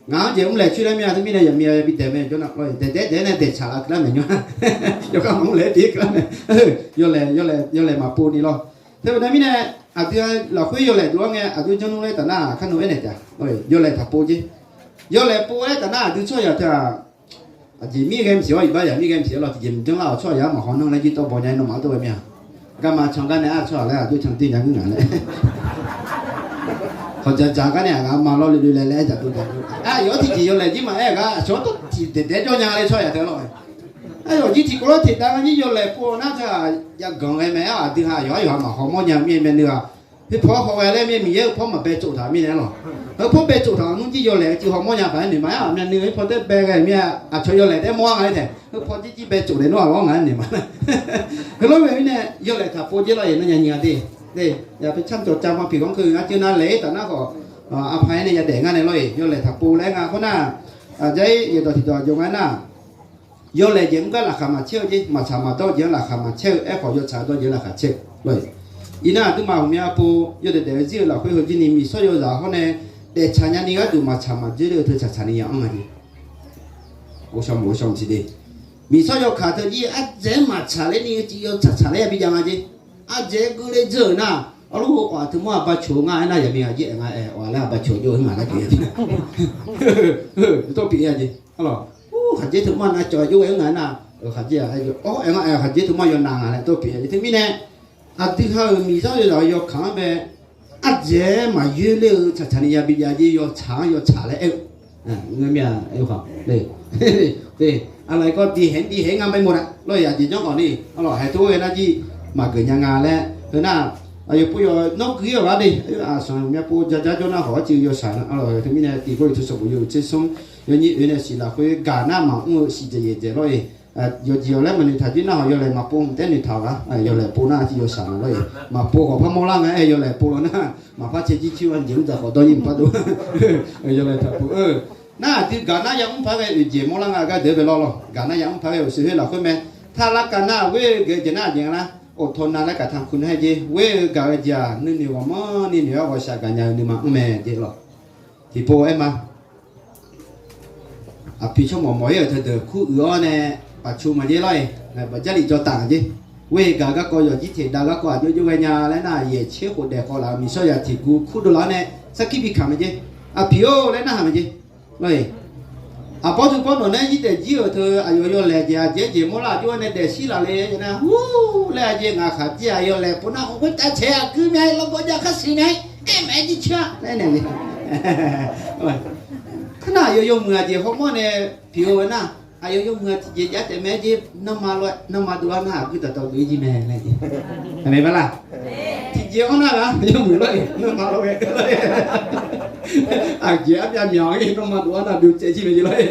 Ngaq-anr jeq mr laeq coer laer mir-a teumirnae yaqmiq-a yabi daeq mae jawr nar lawr-eq. Daef daef daef-aer nae daeqtsaq laf keuvlar maeq nymr-a. Yawkhav maqmr laeq-aer pyeuf keuvlar mae. Yawlaeq yawlaeq yawlaeq maqpov ni lawr. Teu baqda mirnae aqdui lafkhoer yawlaeq dov-awr ngae aqdui janr nmr laer taf nar kar nmr aernaeq taef-a. Yawlaeq taqpov jer. Yawlaeq pov-aer taf nar aqdui tsawrhaq teu-aq, aqjeq mirghae maqsiq-awr iqbax yaq mirghae maqsiq-aer lawr tiqjeq maqjanr lar-awq tsawrhaq yamq maqhaw nanr laer jir tawv baw nya-aer nawmaf-anr tawv ghae mir-a. Garma can gar nae-a tsawrhaq laer aqjox can doer nya ngeur ngaq laer. Hawq dzaqdzaq gar nae aqgaf ma lawr loeloe laer laer dzaqdov dzaqdov. Aqyawf-anr tiqjeq yawlaeq jir maqaer-aq gar aqcawq-anr tawv tiq daeqdae jawr nya laer tsawrhaq teu lawr. Aqyawf jir tiqkawv lawr teq dav gar jir yawlaeq pov-awq nar teu-aq, yaganq ghae mae-a. Aqdui ha yawqhar yawqha maqhaw mawrnya mir-a myavnuiv-aq. Khoerpaw-aer haw ghae laer mir-a Miqyaer-euq paw maqbae tsofdaq mirnae-a lawq. Khoerpaw bae tsofdaq-awq nmr jir yawlaeq-eu tiq haw mawrnya paq-aer noeq ma-aer myavnuiv khoerpaw taer bae ghae mir-a. Aqcawq yawlaeq taef-aer mawr-a nga laer taef. Khoerpaw jir jir bae tsofdaef nawr-aq lawr nga-aer noeq ma. Heulof-aer mirnae yawlaeq taqpov jer lawr-eq. Nawr nya nyiq-a de. Yaq pe canr cawq canr panpiq ghanr keuv arceuv nar laeq-ir taf nar khawf, aqpaq-aer nae yadaef ngar nae lawr-eq. Yawlaeq taqpov laer nga khoer nar, aqjair yaeqdawq tiqdawq jawr nga nar, yawlaeq jeq mr gar laqkhaq maqcaer-eu jer. Maqtsaq maqdawr jeq-anr laqkhaq maqcaer-eu. Aerkhawf yawtsaq dawr jeq-anr laqkhaq caer-eu lawr-eq. Iqnan aqduimaf hmq myav pov yawdaef daef-eu zir-eu lafkhoer heuzir ni miqsawr yawzaq hawr nae daeftsaq nyani gharduq maqtsaq maqdzoer ler-eu teu tsaqtsaq ni yamr nga jeq. Ghovshaw mq ghovshaw mq tiqde. Miqsawr yawkaq teu jir ardzaeq-aer maqtsaq ler ni-eu jeq yawtsaq tsaq ler-a bijav nga jeq. Ardzaeq-aer geur ler dzeur-euq nar, arluf-eu khawf aqteu mawr-aq bacoq ngar aer nar yaqmiq ghaq jir aer nga aer-awq laer-aq bacoq jawr-eu ngaq laer pyeuf-a jeq. Tawr pyeuf-a jeq. Arlawq, khaqdzer teu mawr-aq nav cawq jov-aer ngaq aer nar, khaqdzer-aq aer-awr aer nga aer khaqdzer teu mawr yaw nav nga laer tawr pyeuf-a jeq. Teumirnae aqdui ha-euq miqzanr yawzaq-eu yawkaq-anr bae ardzaeq-aer maqyoer ler-eu tsaqtsaq ni yabi jav jer. Yawtsaq-anr yawtsaq laer aer-eu ngeur mir-a. Aqlaf-iq kawv diqhaeq-anr diqhaeq-aer ngar bae mawr-a lawr-eq. Aqjeq janr khawf ni arlawq haeq teu-aer ghae nar jir maqgeuf nya nga laer heu nar, aqyawf pov yawf nawr gui-ir-awq gar de. Aqsanq myav pov jajar jawr nar khawf arcuiv yawshaq nar arlawq. Teumirnae tiqkawv-iq teu sanqbof yawhuiq tser smr yawnyir oe nae siq lafkhoer gaq nar maqmr-eu siqdzaeq yaeqdzaeq lawr-eq. Yawqjeq-awq laer maqnoeq taq jir nar hawq yawlaeq maqpov taef-aer noeqtaq-awq gar. Yawlaeq pov nar arcuiv yawshaq nga lawr-eq. Maqpov khawf par mawrlar nga aer yawlaeq pov law nar maqpar cae jir coer-a jeq mr dzaq khawf dawr nyir mqpar dov. Yawlaeq taq pov-eu nar aqdui gaq nar yamr par ghae oeq jeq mawrlar nga gar deuq-aer bae lawr lawq. Gaq nar yamr par ghae-euq siq khoer lafkhoer mae. Tarlar kav nar ghoer-eu gaq-eu jeq nar aqjeq nga lar, oqtawq nav laer kaqtaq ku nar-aer jer. Ghoer-eu gaq-eu jeq-aq nuinoeq ghawqmanrni noeq-aer ghawqshaq gaqnya-eu nuima mr mae jeq lawq. Tiqpov aer ma. Aqpiq tsawrmawq mawq-ir-euq teudeuq kur uiq-awr nae paqcu maqjer lawr-eq. Baq Jarlif jawr taf nga jer. Ghoer-eu gaq-eu garkawv yawqjir teq dav garkawv aqjox jov ghae nya laer nar, yaeq tser khof daef khawf laf-euq miqshawr yaq tiq gu kur dov laf-awr nae sarkir bi kaq mae jer. Aqpiq-or laer narhaq mae jer. Lor-eq, aqbawr teu bawr nawq nae jir daef jir-euq teu aqyawf yawlaeq jeq aqjeq jeq mawrlar aqjox-aer nae daefshir laf le nar, ur laer aqjeq ngaq khaq jir-aq yawlaeq pov nar khawf khoertav taeq aqguir myav-aer lawrgawr jav kharsiq myav-aer aer maqaer jir coer-a laer naeq le. Kar nar aqyawf yawmuiq aqjeq hawmawr nae piq-eu nar, aqyawf yawmuiq-aq tiqjeq jav taef mae jer. Nanrma lof-aer nanrma dov-ar nar aqguir dawqtawv geuf-ir jir mae laer jeq. Aqmeq ma laq? Tiqjeq-anr nar ghaq yawmuiq lor-eq, nanrma lof-aer aqjeq armyav myaq-anr nanrma dov-ar nar byov tsaev jir mae jeq lor-eq.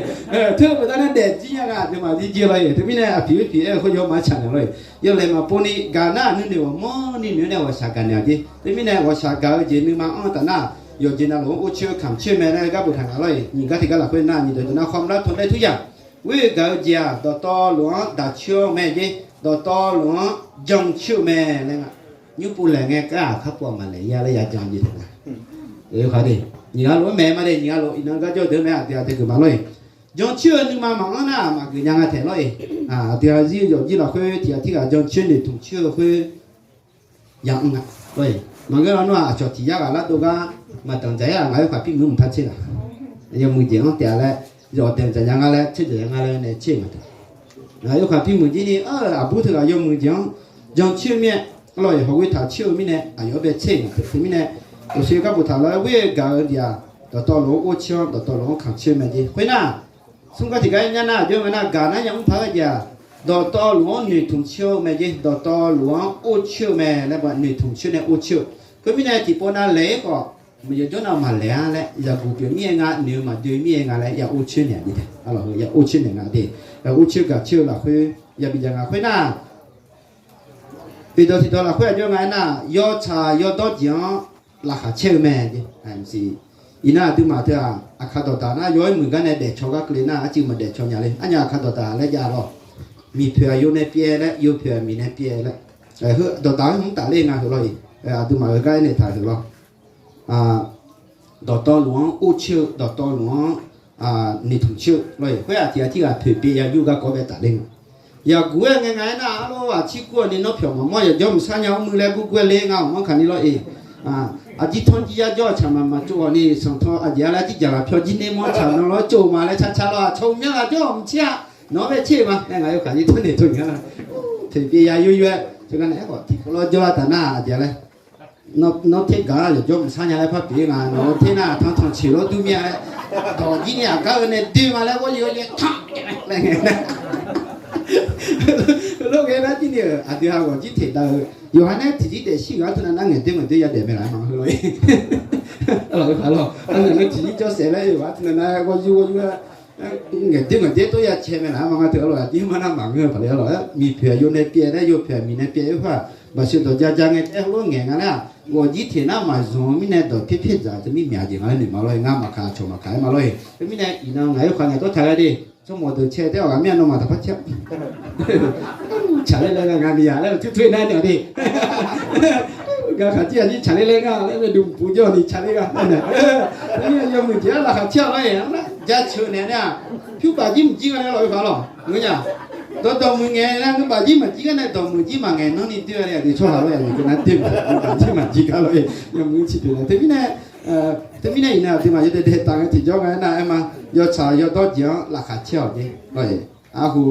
Teu-eu baqdanae daefjir nya ghaq aqduimaf jir jir lor-eq. Teumirnae aqpiq-ir piq-aer-eu khoer yawma tsaq naeq lor-eq. Yawlaeq maqpov ni gaq nar nuinoeq ghawqmanrni noeq-awr nae ghawqshaq gaq naeq-awq jer. Teumirnae ghawqshaq gaq-eu jeq nuima anr-eu taf nar, yawqjeq navluf-anr or coer kamq coer mae laer gar boftaq nga lor-eq. Nyiq gar tiq gar lafkhoer nar nyiq dawq dawq nar khawm lar tawv laer tur yaq. Ghoer-eu gaq-eu jeq-aq dawqtawvluf-anr daq coer-awr mae jer. Dawqtawvluf-anr jan coer-eu mae laer nga. Nymr pov laeq ngae kar-aq kar pov-aq maqlaeq ya laer ya jan jeq taef nga. Nyiq gha lof-aer maeq ma de, nyiq gha lof iqnan gar jawr deuq mae aqdui-aq tae geuf ma lor-eq. Jan coer-eu nuima maqanr nar maqgeuf nya nga taef lor-eq. Aqdui-aq zir-eu yawqjir lafkhoer tiq ghaq tirghaq jan coer noeqtmq coer-eu khoer ya anr nga lor-eq. Maqngeur lar nawr-aq aqcawq tiq yar ghaq lar dov gar maqdanq dzaq-ir-aq ngaq-euq khaq pirmuiq mqpar tser laf. Yawmuiq jeq-anr taef-a laer, yawf danq dzaq nya nga laer, tser dzaq nya nga laer nae tser-eu nga taef. Ngaq-euq khaq pirmuiq jir ni aqbur teughaq yawmuiq jeq-anr jan coer-eu mir-aer lor-eq, hawq ghoe taq coer-eu mirnae aqyawf-anr bae tser-eu nga taef. Teumirnae, uqshoe gar boftaq lof-aer ghoer-eu gaq-eu jeq-aq dawqtawvluf-anr or coer-anr dawqtawvluf-anr kamq coer mae jer. Khoernar, smr gar tiq gar nyar nar aqjox-aer nga nar gaq nar ya mr paq-aer jeq-aq, dawqtawvluf-anr noeqtmq coer-eu mae jer. Dawqtawvluf-anr or coer-eu mae laer noeqtmq coer nae or coer-eu. Khoermirnae tiqpov nav laeq-aer khawf, maqya jawr nav maqlaeq-a laer, yaqguq pyeuf mir-aer nga, noeq-eu maqdoe mir-aer nga laer ya or coer naeq-a jeq taef. Aqlawq-eu ya or coer naeq nga de. Or coer gaq coer-eu lafkhoer yabi ja nga khoernar, oeqdawq tiqdawq lafkhoer aqjox nga aernar, yawtsaq yawdawr jeq-anr laqkhaq caer-eu mae. Iqnan aqduimaf teu-aq aqkaq dawqdaq nar yaw-aer muiq gar nae daefcaw gar keuvle nar arcuiv maqdaefcaw nya le. Arnya aqkaq dawqdaq laer jav lawr. Miqpoeq aqyawf nae pyaev laer, yawpoeq aqmiq nae pyaev laer, dawqdaq-anr mr tafler nga heulof-iq. Aqduimaf-euq gar aernaeq taq heulof. Dawqtawvluf-anr or coer-eu, dawqtawvluf-anr noeqtmq coer-eu lor-eq. Khoer-aq tiq ghaq tirghaq poeq pyaev ya yur garkawv bae tafler nga. Yaqguq-aer ngae nga aernar, arlawr aqcir kur-awq ni nawr pyawq maqmawr yawqjawr mqsar nya mr muiq laer gurgur-aer le nga-awq manr kaq ni lor-eq. Aqjir tanr jir yar jawr-aq tsaq maqmaq tsov-awq ni sanqtanq aqjeq-a laer jirjaq laf pyawr jir ner mawr tsaq nan lawr tsov ma laer carcar lawr-aq tsawq myanr ghaq jawr-awq mqtser-a. Nawq-anr bae tser ma laer ngaq-euq khaqjir tanr naeq tov nya la. Poeq pyaev ya yur yur-aer teugar nae aerkhawf tiqkawv lawr jawr-a taq nar aqjeq-a laer Nawr, nawr tergaq-a yawqjawr mqsar nya laer par pyeuf-ir nga. Nawq-eu ter nar tanqtanq ceq lawr dur mir-a laer, dawq jir ni aqgar-eu nae doer ma laer ghawr yawyaer tanq laer ngae nar, lof ghae nar jir ni-euq aqdui ha ghawq jir teq dav-eu yawqha nae tiqjir daefshir ghaq-anr teunav nar ngaeqdoer ngaeqdoer ya daef mae laf-aer ma heulof-ir. Arlawq-eu paq lawq, arnav nae tiqjir jawr saef laer yawqha teunav nar ghawr yur ghawr yur-a ngaeqdoer ngaeqdoer tov ya cae mae laf-aer ma nga teu arlawq aqjir mar nar maqngeur-eu paq le arlawq-aer miqpoeq aqyawf nae pyaev laer yawpoeq aqmiq nae pyaev-eu khoer-aq, baqseuq dawq ja ja ngae taef-aer heulof ngaeq nga nar-aq, ghawq jir teq nar maqzanq-eu mirnae dawq pyaer pyaer dzaq-eu teu mirmyaq jeq nga laer noeq ma lor-ir. Ngar maqkaq cawq maqkaq-aer ma lor-ir. Teumirnae iqnan ngaq-aer khaq ngaeq dawr taq ghae de. Tsawrmawq deuq cae taef-awq ghaq mir-a nawmaf taqpar caer-a. Tsaqler laer ghae nga miqyaq laer-eu turtur nar naeq de. Gaqkhaq jir aqjir tsaqler laer nga laer nae duq mqpuq jawr ni tsaqler gha nae. Yawmuiq jeq-anr laqkhaq caer-awq lar-iq nar jaceuq naeq nar-aq, pyur baf jir mq jir nga nae lawq-eu paq lawq ngeur nya. Dawqdawq muiq ngaeq nar ngeur baf jir maqjir gar nae dawqmuiq jir maqngaeq nanr ni doer-a nae aqdui tsawrhaq lor-ir aqyuif keuv nar doer mq jir maqjir gar lor-ir yawmuiq ciq pyeuf nae teumirnae Teumirnae iqnan aqduimaf yawdaef daef taf ngae tiqjawr nga aernar aer ma, yawtsaq yawdawr jeq-anr laqkhaq caer-awq jeq. Arhu,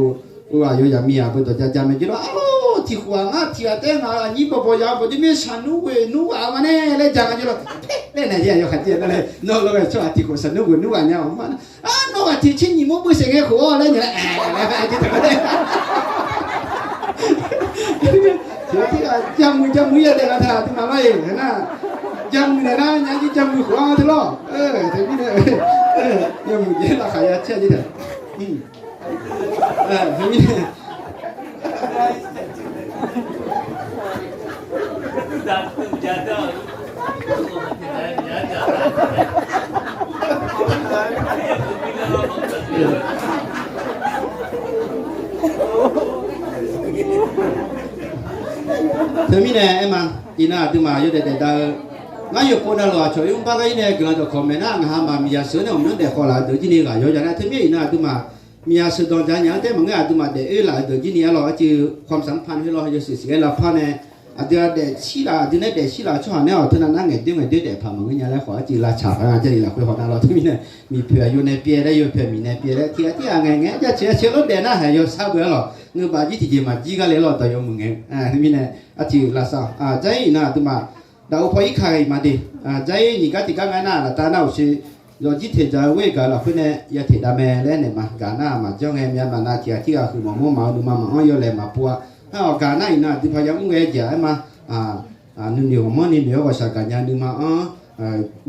aqyawf yaqmiq-aq beu dawq ja ja mae jeq lawr. Arlawr, tiq khof-aq ngar tiq ghaq taef-aer ngaq-euq aqnyir bawbaw ya bawq jeq mir saqnmr ghoeq nmr ghaq-eu ma nae laer ja nga jeq lawr. Laer naeq ya yawkhav jir-a nar laer nawr lawr ghae tsawrhaq tiq khof saqnmr ghoeq nmr ghaq nya-awq ma. Nawr ghaq tiq tser nyiq mawr beu saef ngae khof-awr laer nya laer aer laer aer jeq taq-a. Tiq ghaq tirghaq jamuiq jamuiq ya daef nga taq aqduimaf lawr-iq nar, jamuiq naeq nar nya jir jamuiq khof-anr teu lawr. Jamuiq jeq laqkhaq ya caer-a jir taef. Mirnae Teumirnae aer ma, iqnan aqduimaf yawdaef daef dav-eu, ngar yawqpov navluf aqcawq yawmr bar gar-ir nae guiqlanq dawqkawq maeq nar, ngaq ha maqmiq yaq sheuq-eu nae ghawqmyanr daef khawf laf-eu deuq jir ni ghaq yawr ya nar, teumirnae iqnan aqduimaf Miqyaer sheuqdanq dzaq nya-anr taef maqngeur, aqduimaf daef oer laf-eu deuq jir ni-a lawq, arciv ความสัมพันธ์ heu lawq, yawshuif siq-aer lavpar nae, aqdui-a daefshir laf, aqdui nae daefshir laf tsawrhaq nae-awq teunav nar ngaeqdoer ngaeqdoer daefpaq maqngeur nya laer khawf, arciv lavtsaq paq-aer nga Jarlif lafkhoer hawnar lawq. Teumirnae, miqpoeq aqyawf nae pyaev laer yawpoeq miq nae pyaev laer tiq ghaq tir ghaq ngaeq ngaeq-aer jaceuq-aer ceuq lawr daef nar haeq yawshar beu-aer lawq, ngeurbaf jir tiqjeq maqjir gar le lawq dawq yawmuiq ngae. Teumirnae, arciv lavsav, jar-ir iqnan aqduimaf daqov paw irka ghae-iq ma de. Jar-ir nyiq gar tiq gar ngae nar laftav nar uqshoe, yawqjir teq dzaq-eu ghoer-eu gaq-eu lafkhoer nae ya teq dav mae laer naeq ma. Gaq nar-aq maqjanr ngae myavmaf nav tiq ghaq tir ghaq huiq mawq mawr maf-eu nuima maqanr yawlaeq maqpov-a. Nar-awq gaq nar iqnan aqdui paw yamr ghae-eu jeq-aq aer ma, nuinoeq ghawqmanrni noeq-awr ghawqshaq gaqnya nuima-anr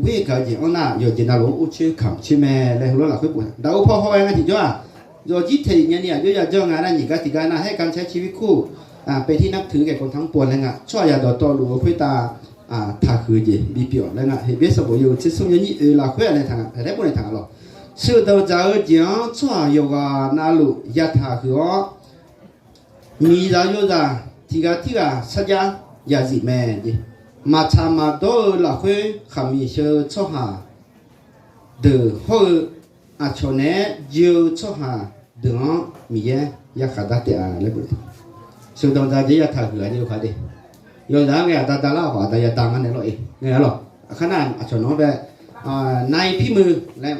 ghoer-eu gaq-eu jeq-anr nar yawqjeq navluf-anr or coer kamq coer mae laer heulof lafkhoer bof. Daqov paw haw-aer nga tiqjawr-aq, yawqjir teq iq nya ni aqjox yajawr nga nar nyiq gar tiq gar nar haer kamq caer ci vir kur, เป็นที่นับถือแก่คนทั้งปวง laer nga. Tsawrhaq yadawq tawvluf-eu khoertav taqhuiq-eu jeq bipyeuf-awq laer nga. Heqbyaer sanqbof yawhuiq tser smr yawnyir oe lafkhoer-aq nae taq-a, paeqdaer bof nae taq-a lawq. Sheuqdanq dzaq-eu jeq-anr tsawrhaq yawqghaq navluf yataq huiq-awr, miqzaq yozaq tiq ghaq tirghaq sarjax yazif mae jeq. Maqtsaq maqdawr-eu lafkhoer khaqmiq sheu-eu tsawrhaq deuq hawr-eu, aqcawq naeq-aer jir-eu tsawrhaq deuq-anr Miqyaer yarkhaq dar taef-a laer bof. Sheuqdanq dzaq jeq yataq huiq-a jeq-eu khaq de. Yawzaq-anr ngae aqda da lar khawf aqda yada ngar nae lawr-e ngae-a lawq. Aqkar nar aqcawq nawq-anr bae นายพิมือ laer,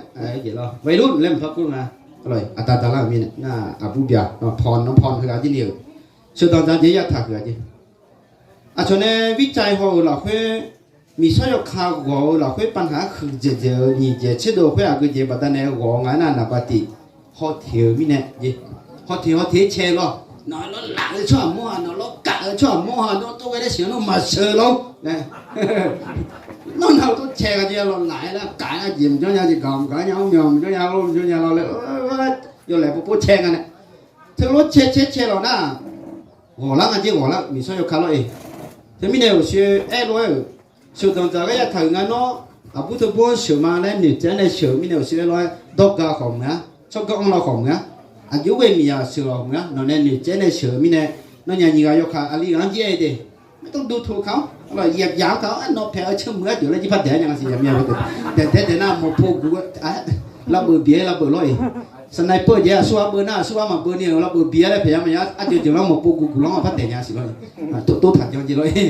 วัยรุ่น laer mqpar kur nga. Aqda da lar-euq mirnae nar aqbur byaq paw nawr paw heughaq jir ni-euq. Sheuqdanq dzaq jeq yataq huiq-a jeq. Aqcawq nae วิจัย haw-euq lafkhoer, miqshawr yawkaq ghawq-eu lafkhoer ปัญหา huiqdzaeq dzaeq-eu nyiq dzaeq tserdov khoer aqgeu jeq baqdanae ghawq-eu nga nar naqba tiq hawteq-eu mirnae jeq. Hawteq hawteq-aer cae lawr. Nawq lawr laf-eu tsawrhaq mawr-aq, nawq lawr kaf-eu tsawrhaq mawr-aq, nawr tov ghae laer siq-anr nawr maqsheuq lawr. Nawr nav-eu tov cae gha jeq lawr laf-aer nar kaf-aer nar jeq mqjanr nya jeq gaq mqgaq nya-anr myawq mqjanr nya lawr mqjanr nya lawr laer, yawlaeq pov pov cae nga nae. Teulof cae cae cae lawq nar, ghawqlar nga jeq ghawqlar miqshawr yawkaq lawr-e. Teumirnae uqshoe aer lof-aer-euq, sheuqdanq dzaq ghae yataq-euq nga nawr, aqbur teu bur-anr sheuq ma laer noeqtsaev-aer nae sheuq-eu mirnae uqshoe aer lof-aer dawrga khawf meuq-a, tsawrganr anr lawr khawf meuq-a, aqjox ghae miqyaq sheuq lawq meuq-a, nawq nae noeqtsaev-aer nae sheuq-eu mirnae, nawnyaf nyiq ghaq yawkaq aqli ghaq-anr jir-aer de. ไม่ต้องดูถูกเขา yaf yaf-anr ka-awr nawq paeq-eu ceuq meuq-a deuq laer jir par daeq-aer nya nga siq yaf mir-a. Daeq daeq daeq nar mawq pov guq, lavbeuq bif-aer lavbeuq lawr-e. Sniper jeq aqsur ghar beu nar aqsur ghar maqbeu ni-euq lavbeuq bif-aer laer paeq yar maqya arjeuq jeuq lar mawq pov guq guq lanr-aq par daeq nya siq lawr-e. Tov tov taq janr jeq lawr-e.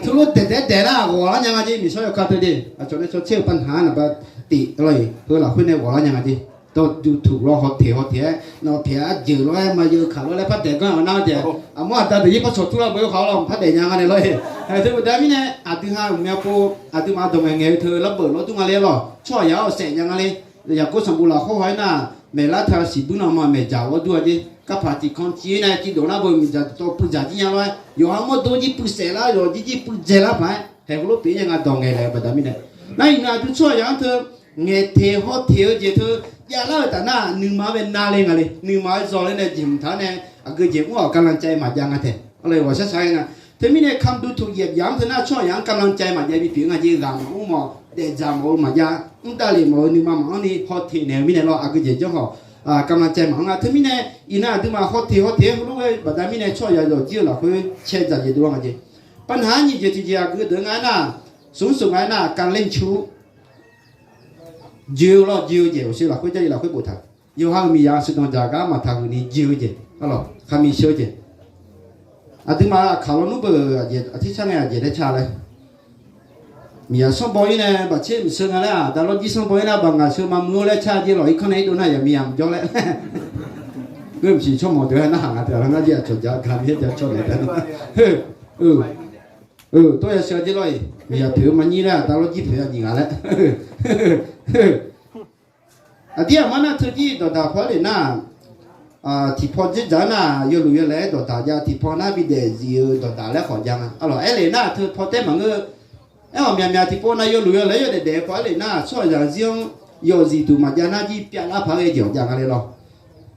Teulof daeq daeq daeq nar ghawqlar nya nga jeq miqshawr yawkaq teu de. Aqcawq nae caw caer-eu ปัญหา naqba tiq lawr-e, heu lafkhoer nae ghawqlar nya nga jeq. Dawqduq tuq lawr hawteq hawteq-aer nawq paeq arjeuq lawr-aer maqyeuv kaq lawr laer par daeq ganr-awr nar-eu taef. Aqmawr aqda deuq jir par cawq tur lar beu khawf lawr par daeq nya nga nae lawr-e. Teu baqda mirnae aqdui ha mqmya pov aqduimaf dawq ngaeq ngaeq-eu teu lavbeuq lawr dur nga le lawq. Tsawrhaq yaq-awr saef nya nga le. Yaqkov sanqbof lafkhoer haw-aer nar, maeqlar taq-eu siqbuir nan ma maeqdzaq lawr dur-a jeq. Garpaq tiq kan civ-ir nae tiqdov nar beu miqdzaq tiqtawv puivdzaq jir nya lawr-aer yawqha mawrdo jir puivsaef lar yawq jir jir puivdzae lar paq-aer haeq heulof pyeuf-ir nya nga dawq ngaeq laeq-eu baqda mirnae. Nar iqnan aqdui tsawrhaq yaq-anr teu ngaeq teq haw teq-eu jeq teu javlar-euq taf nar nuima-anr bae na le nga le. Nuima-anr zawq ler nae jeq mq taq-anr nae aqgeu jeq mr-awq กำลังใจ maqjav nga taef. Ghawqshar shaq ghae nga. Teumirnae คำดูถูกเหยียดหยาม teu nar tsawrhaq yaq-anr กำลังใจ maqjav bipyeuf nga jeq. Ghaq maqmr mawf, daefdzaq mawf-eu maqjav, mr davlef mawf-eu nuima maqanr ni hawteq naeq-eu mirnae lawr aqgeu jeq janr khawf กำลังใจ maqanr nga. Teumirnae iqnan aqduimaf hawteq hawteq-aer heulof ghae baqda mirnae tsawrhaq yaq yawqjir-eu lafkhoer cae dzaq jeq dov-a nga jeq. ปัญหา nyiq jeq tiqjeq aqgeu deuq nga aer nar, smq smq nga aer nar การเล่นชู้ joe-eu lawr joe-eu jeq uqshoe lafkhoer Jarlif lafkhoer boftaq. Yawqha-euq miqyaq sheuqdanq dzaq gar maqtaq huiq ni joe-eu jeq, khaqmiq sheu-eu jeq. Aqduimaf aqkaq lawnmr beu aqjeq aqtir car ngae aqjeq laer car laer. Miqyaq sanrbaw-ir nae baqtser mqsheu nga laer-aq, daqlawr jir sanrbaw-ir nar baq ngaq sheu ma muiq-or laer car jeq lawq. Irkanr nae irdov nar yaqmiq yamq jawr laer. Ngeur mqsiq tsawrmawq deuq-aer narhaq nga teu-aq lar ngar jir aqcawq ja ga mir-aer ja cawq naeq tae nar. Tov yasheu-a jeq lawr-iq, miqyaq poeq-eu maqnyir laer-aq, daqlawr jir poeq-a nyiq ghaq laer. Aqdir aqmar nar teu jir dawqdaq paw-aer le nar, tiqpaw dzerdzaq-anr nar yawluf yawlaeq-aer dawqdaq jav, tiqpaw nar bidaef zif-eu dawqdaq laer khawf jav nga. Arlawq aer le nar teu paw taer maqngeur. Aer-awq myaqmyaq tiqpaw nav yawluf yawlaeq-aer yawdaef daef paw-aer le nar tsawrhaqzaq zir-anr yawzif duq maqjav nar jir pyavlar paq-aer ghae jeq-awq jav nga le lawr.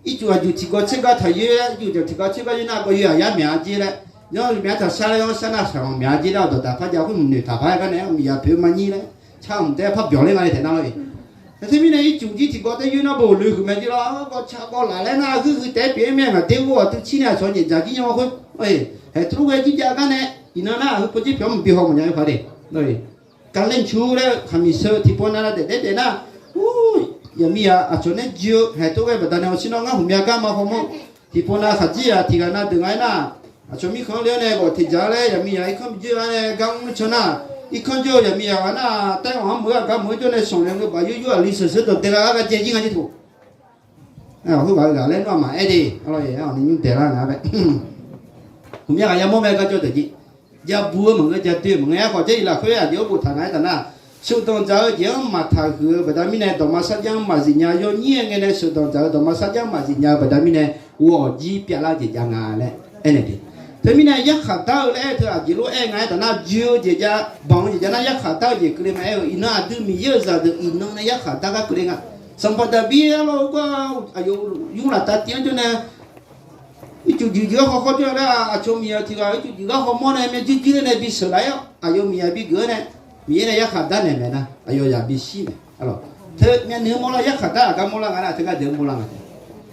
Ircuf aqjuq tiqgawr tsergar taq yoer-aer, ircuf tiqgawr tsergar yoer nar gawv yoer-aq yar myaq-a jer laer, yanr myaq-a taq shar laer yanr shar nar shaqanq myaq-a jer laer dawqdaq par jav khoer mqnoeq taq paq-aer gar nae-aer miqyaq poeq-eu maqnyir laer, car mq taef-aer par byawq ler nga le taef nar lawr-iq. Teumirnae ircuf jir tiqgawr taer yoer nar bo loe huiq mae jer lawr. Gawv ca gawv laf laer nar ghuir ghuir taef-aer pyeuf-aer mae ngaq der ghof-awq teu cir nae aqcawq nyaef dzaq jir nymr khoer. Haeq teulof ghae jirjav gar nae, iqnan nar heu paw jir pyawq-anr mqbi haw mawf nya-eu paq de. Galen cu laer-eu khaqmiq sheu tiqpaw nav nav daef daef daef nar, ur, Yaqmiqzaq aqcawq nae joe-eu haeq tov ghae baqdanae awqshir nawr ngar hmqmya gar ma hawmawr. Tiqpov nav khaqdzerzaq tiqghaq na deuq nga aernar, aqcawq mirkhanq le-awr nae ghawq teqdzaq-a laer yaqmiqzaq irkanr bi joe-a nae gar mr can nar, irkanr joe-eu yaqmiqzaq ghaq nar, taer-anr meuq-eu aqgar meuq-eu jawr nae sanqlaeq ngeu baf yur yur aqli sheuq sheuq dawqdae lar gar jae jir nga jir taq. Khoerghaq-eu ghaq laer nawr aqma aer de, arlawr-aer ni nymr daeq lar nga bae. Hmqmya ghaq yamawr mae gar jawr deuq jir. Jabu-eu maqngeur, jadoer maqngeur, aerkhawf Jarlif lafkhoer aqjeq-anr boftaq nga aertaq nar, sheuqdanq dzaq-eu jeq-anr maqtaq huiq-eu baqda mirnae, dawqma sarjax-anr maqzif nya-eu yawnyir-aer ngae nae sheuqdanq dzaq-eu dawqma sarjax-anr maqzif nya-eu baqda mirnae, ghawq jir pyavlar jeq jav nga laer aernaeq de. Teumirnae yarkhaq dar-eu laer aer-eu teu aqjeq lof-aer nga aertaq nar, joe-eu jeq jav, banq-eu jeq jav nar yarkhaq dar-eu jeq keuvle ma aer-eu, iqnan aqdui Miqyaer-euq zaqdeuq iqnan nae yarkhaq dar gar keuvle nga. Sanqpaq Daqbir arlawr-eu gar aqyawf nymr laftav tiv-anr jawr nae ircuf juif juif-aer khawkhaw jawr-eu laer, aqcawq miqzaq tiq ghaq ircuf juif gar hawmawr nae myavjuir juir-aer nae bi sheuqlaf-aer-awr, aqyawf miqzaq bi geuf-awr nae, Miqyaer nae yarkhaq darnaeq maeq nar, aqyawf zaq bishir naeq. Teu myavnuiv-anr mawrlar yarkhaq dar-aq gar mawrlar nga nar, teugar deuq-anr mawrlar nga taef.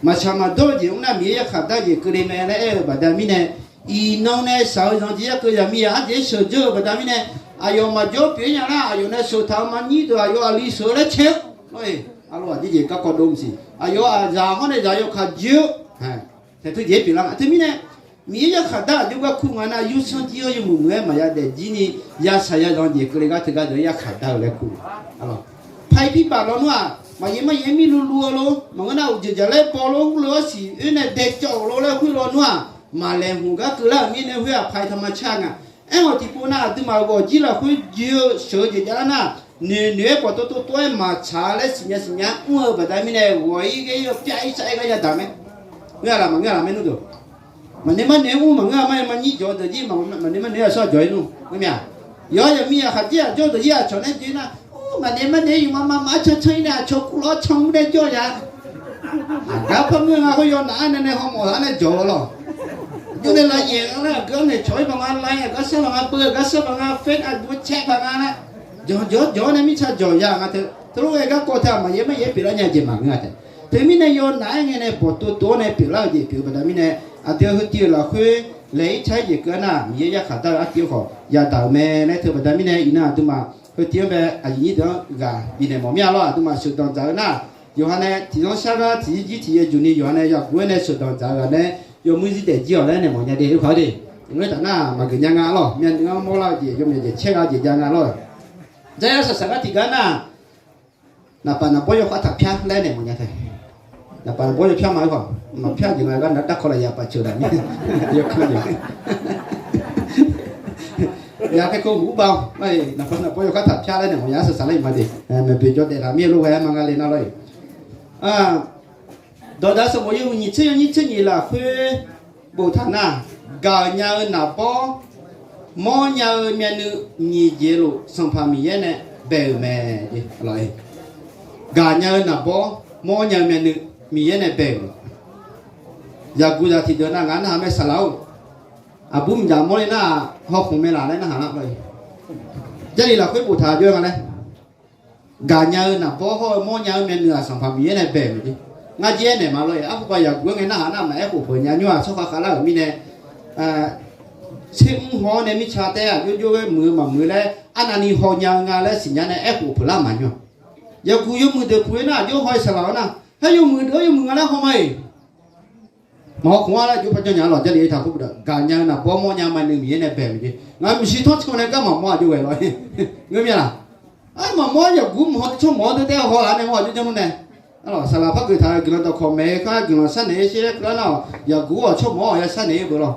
Maqtsaq maqdawr-eu jeq mr nar Miqyaer yarkhaq dar jeq keuvle mae laer aer-eu baqda mirnae, iqnan nae shaq-eu zanq jeq-aer keuv yaqmiqzaq arjeq sheuq dzeur-eu baqda mirnae, aqyawf maqjawr pyeuf-ir nya nar, aqyawf nae sheuqtaq-eu manyir deuq aqyawf aqli sheuq-eu laer cae-eu. Arlawr aqjeq jeq garkawv dov maqsiq. Aqyawf-aq zaq hawr nae zaq yawkaq joe-eu taeq teu jeq-aer pyeuflar nga. Teumirnae Miqyaer yarkhaq dar-aq jawrgar kur nga nar, yursanr jir-anr yawmuiq muiq-aer maqya daef jir ni, yashaq yazanq jeq keuvle gar teugar deuq-anr yarkhaq dar-eu laer kur. Paq-ir pirbaf lawnmr-aq, maqyaer maqyaer mirluv luv-eu lor, maqngeur nar uqdzeuq jaqlaer baw lor, heulof-aer siq oer nae dae cawv-euq lor laer khoer lawnmr-aq, maqlaeq hmq gar keuvlar-euq mirnae khoer-aq paq-ir taqma car nga. Aerkhawf tiqpov nav aqduimaf ghawq jir lafkhoer joe-eu sheuq-eu jeq javlar nar, noeq noeq-aer bawq tov tov tov-aer maqtsaq laer siqnya siqnya mr-eu baqda mirnae ghawq-ir ghae-ir-eu pyav-ir sav-aer gar yadaq mae. Ngeur-a laf maqngeur-a laf maernmr deuq. Maqnoeq maqnoeq mr maqngeur-a, mar-aer manyir jawq-eu deuq jir maqnoeq maqnoeq-aer aqsur-aq jawq-ir nmr ngeur mya. Yawqha yaqmiqzaq khaqdzerzaq jawr deuq jir aqcawq nae joe nar, maqnoeq maqnoeq yuqma maqma cancan-ir nae aqcawq kurlawr canmr nae jawr nya. Aqgar par ngeur nga khoer yawnaf-aer nae nae hawmawf-a nae jawq-eu lawq. Jawr nae lav yaeq nga laer aqgeu-anr naeq cawq-ir baq nga, lav-aer aqgar sar baq nga, beu aqgar sar baq nga, far aqduq caev baq nga laer, jawq jawq jawq-awr nae mirtsa jawq ya nga teu. Teulof-aer garkawv teu-aq maqyaer maqyaer pyeuflar nya jeq maqngeur-a taef. Teumirnae yawnaf-aer ngae nae bawq tov tov-awr nae pyeuflar-eu jeq pyeuf-eu baqda mirnae, aqdui-euq heutiv-euq lafkhoer laeq-ir car-ir jeq keuv-a nar, Miqyaer yarkhaq dar-eu artiv-aer khawf yadaq-euq mae laer teu baqda mirnae, iqnan aqduimaf heutiv-anr bae aqyuif nyir deuq-anr ghaq bifnaeq mawf mir-a lawr. Aqduimaf sheuqdanq dzaq-eu nar, yawqha nae tiqzanr shar gar tiqzir jir tiqyaer juq ni yawqha nae yaguq-aer nae sheuqdanq dzaq-eu ghaq nae yawmuiq zir daef jir-awq laer naeq mawf nya de. Khoer-aq de, ngeur taf nar maqgeuf nya nga lawr. Myavnuiv-anr mawrlar-eu jeq yawmyaq jeq caer ghaq jeq jav nga lawr. Dzar yar saqsaq gar tiqgar nar, naqpaf naqbawr yawkhav taq pyar laer naeq mawf nya taef. Naqpaf naqbawr yawpyar ma-aer khawf, maqpyar jeq nga gar nar darkawv lafyaq paf ceuq daq mir. Yawkhav jeq. Ya kaer kov mq ur bav-awr, naqpaf naqbawr yawkhav taq pyar laer naeq mawf nya saqsaq laer iq ma de. Maeqboeq jawr daef taq mir-a lof ghae-aer ma nga le nar lawr-iq. Dawqdaq sanqbof yawhuiq nyiq tser yawnyir tser nyiq lafkhoer boftaq nar, gaq nya-eu naqbawr mawrnya-eu myavnuiv nyiq jeq luf Sanqpaq Miqyaer nae bae-euq mae. Gaq nya-eu naqbawr mawrnya-eu myavnuiv Miqyaer nae bae-euq. Yaqguq zaq tiqdeuq nav ngaq narhaq mae saqlaq-or, aqbur mqdzaq mawrle nar-aq hawkhanq mae laf laer narhaq nar-a. Jarlif lafkhoer boftaq jawr-eu nga laer. Gaqnya-eu naqbawr hawr-eu mawrnya-eu myavnuiv-aq Sanqpaq Miqyaer nae bae-euq mae. Ngar jir aernaeq ma lawr-iq, arhuba yaqguq-aer ngae narhaq nar maqaer khof peuq nya nymr-aq tsawrkhav khavlar-euq mirnae, tser mr haw-awr nae mirtsa taer-aq jawrjawr ghae muiq-eu maqmuiq laer arnavni hawnya-eu nga laer siqnya nae aer khof peuq lar maqnymr. Yaqguq yawmuiq deuq puq-eu nar-aq jawr haw-iq saqlaq-awr nar, haer yawmuiq deuq-awr yawmuiq nga laer haw ma-iq. Maqhaw khmq-a laer jov par janrnya lawq. Jarlif aertaq khoer baqda gaqnya-eu naqbawr mawrnya-eu myavnuiv Miqyaer nae bae-euq mae. Ngaq-euq maqshi tawr tsanr nae gar maqmawr-aq jov ghae lawr. Ngeur mir-a laq? Aer, maqmawr-ar yaqguq mq haw tsawrmawq-awr deur taer haw laf nae mawr-aq jov janrnmr nae. Arlawq saqlaq par geuf taq-eu guiqlanq dawqkawq maeq-eu khar guiqlanq sharnaeq-aer sher laer keuvlar nar-awq, yaqguq-awq tsawrmawq-awq ya sharnaeq-aer beuq lawq.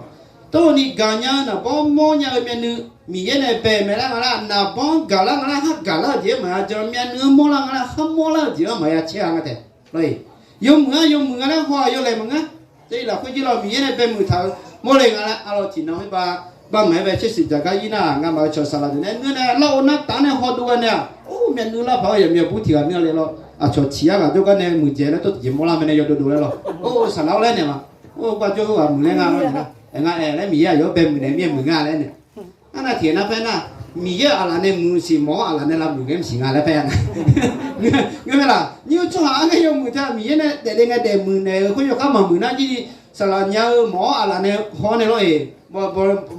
Tawrni gaqnya-eu naqbawr mawrnya-eu myavnuiv Miqyaer nae bae mae lar nga lar, naqbawr-anr gaqlar nga lar, khar gaqlar-eu jeq-anr maqya jan, myavnuiv-anr mawrlar nga lar, khar mawrlar-eu jeq-anr maqya caer-a nga taef. Lawr-iq, yawmuiq-ar yawmuiq nga laer haw-aq yawlaeq maqngeur. Jarlif lafkhoer jir lawr Miqyaer nae bae muiq taq-eu mawrle nga laer arlawq tiqnan khoer ba, baqmaq-aer bae tsersiq dzaq gar ir nar-aq, ngamaf-euq cawq saqlaq deuq nae ngeur nae lar-eu nar taf-anr nae haw dov ghae nae-aq, or myavnuiv lar paq-awr yaqmyawf bur tiq ghaq mir-a le lawr. Aqcawq tiq yar ghaq jawrgar nae muiqdzaeq laer tawr tiqjeq mawrlar mae nae yawdov dov laer lawr. Or saqlaq-awr laer naeq ma. Or gaq jawr heughaq muiq laer nga lawr. Aer nga aer laer Miqyaer-aq yawr bae muiq naeq mir-aer muiq nga laer nae. Arnav tiq ghaq nar paer nar, Miqyaer-euq aqlaf nae muiq siq mawf-awr aqlaf nae lavmuiq ngae maqsiq nga laer paer-a nar. Ngeur mae laq? Nymr-eu tsawrhaq-anr ngae yawmuiq tae-aq Miqyaer nae daefle ngae daefmuiq naeq-eu khoer yawkhav maqmuiq nar jir ni, saqlaq nya-eu mawf-awr aqlaf nae haw-awr nae lawr-iq,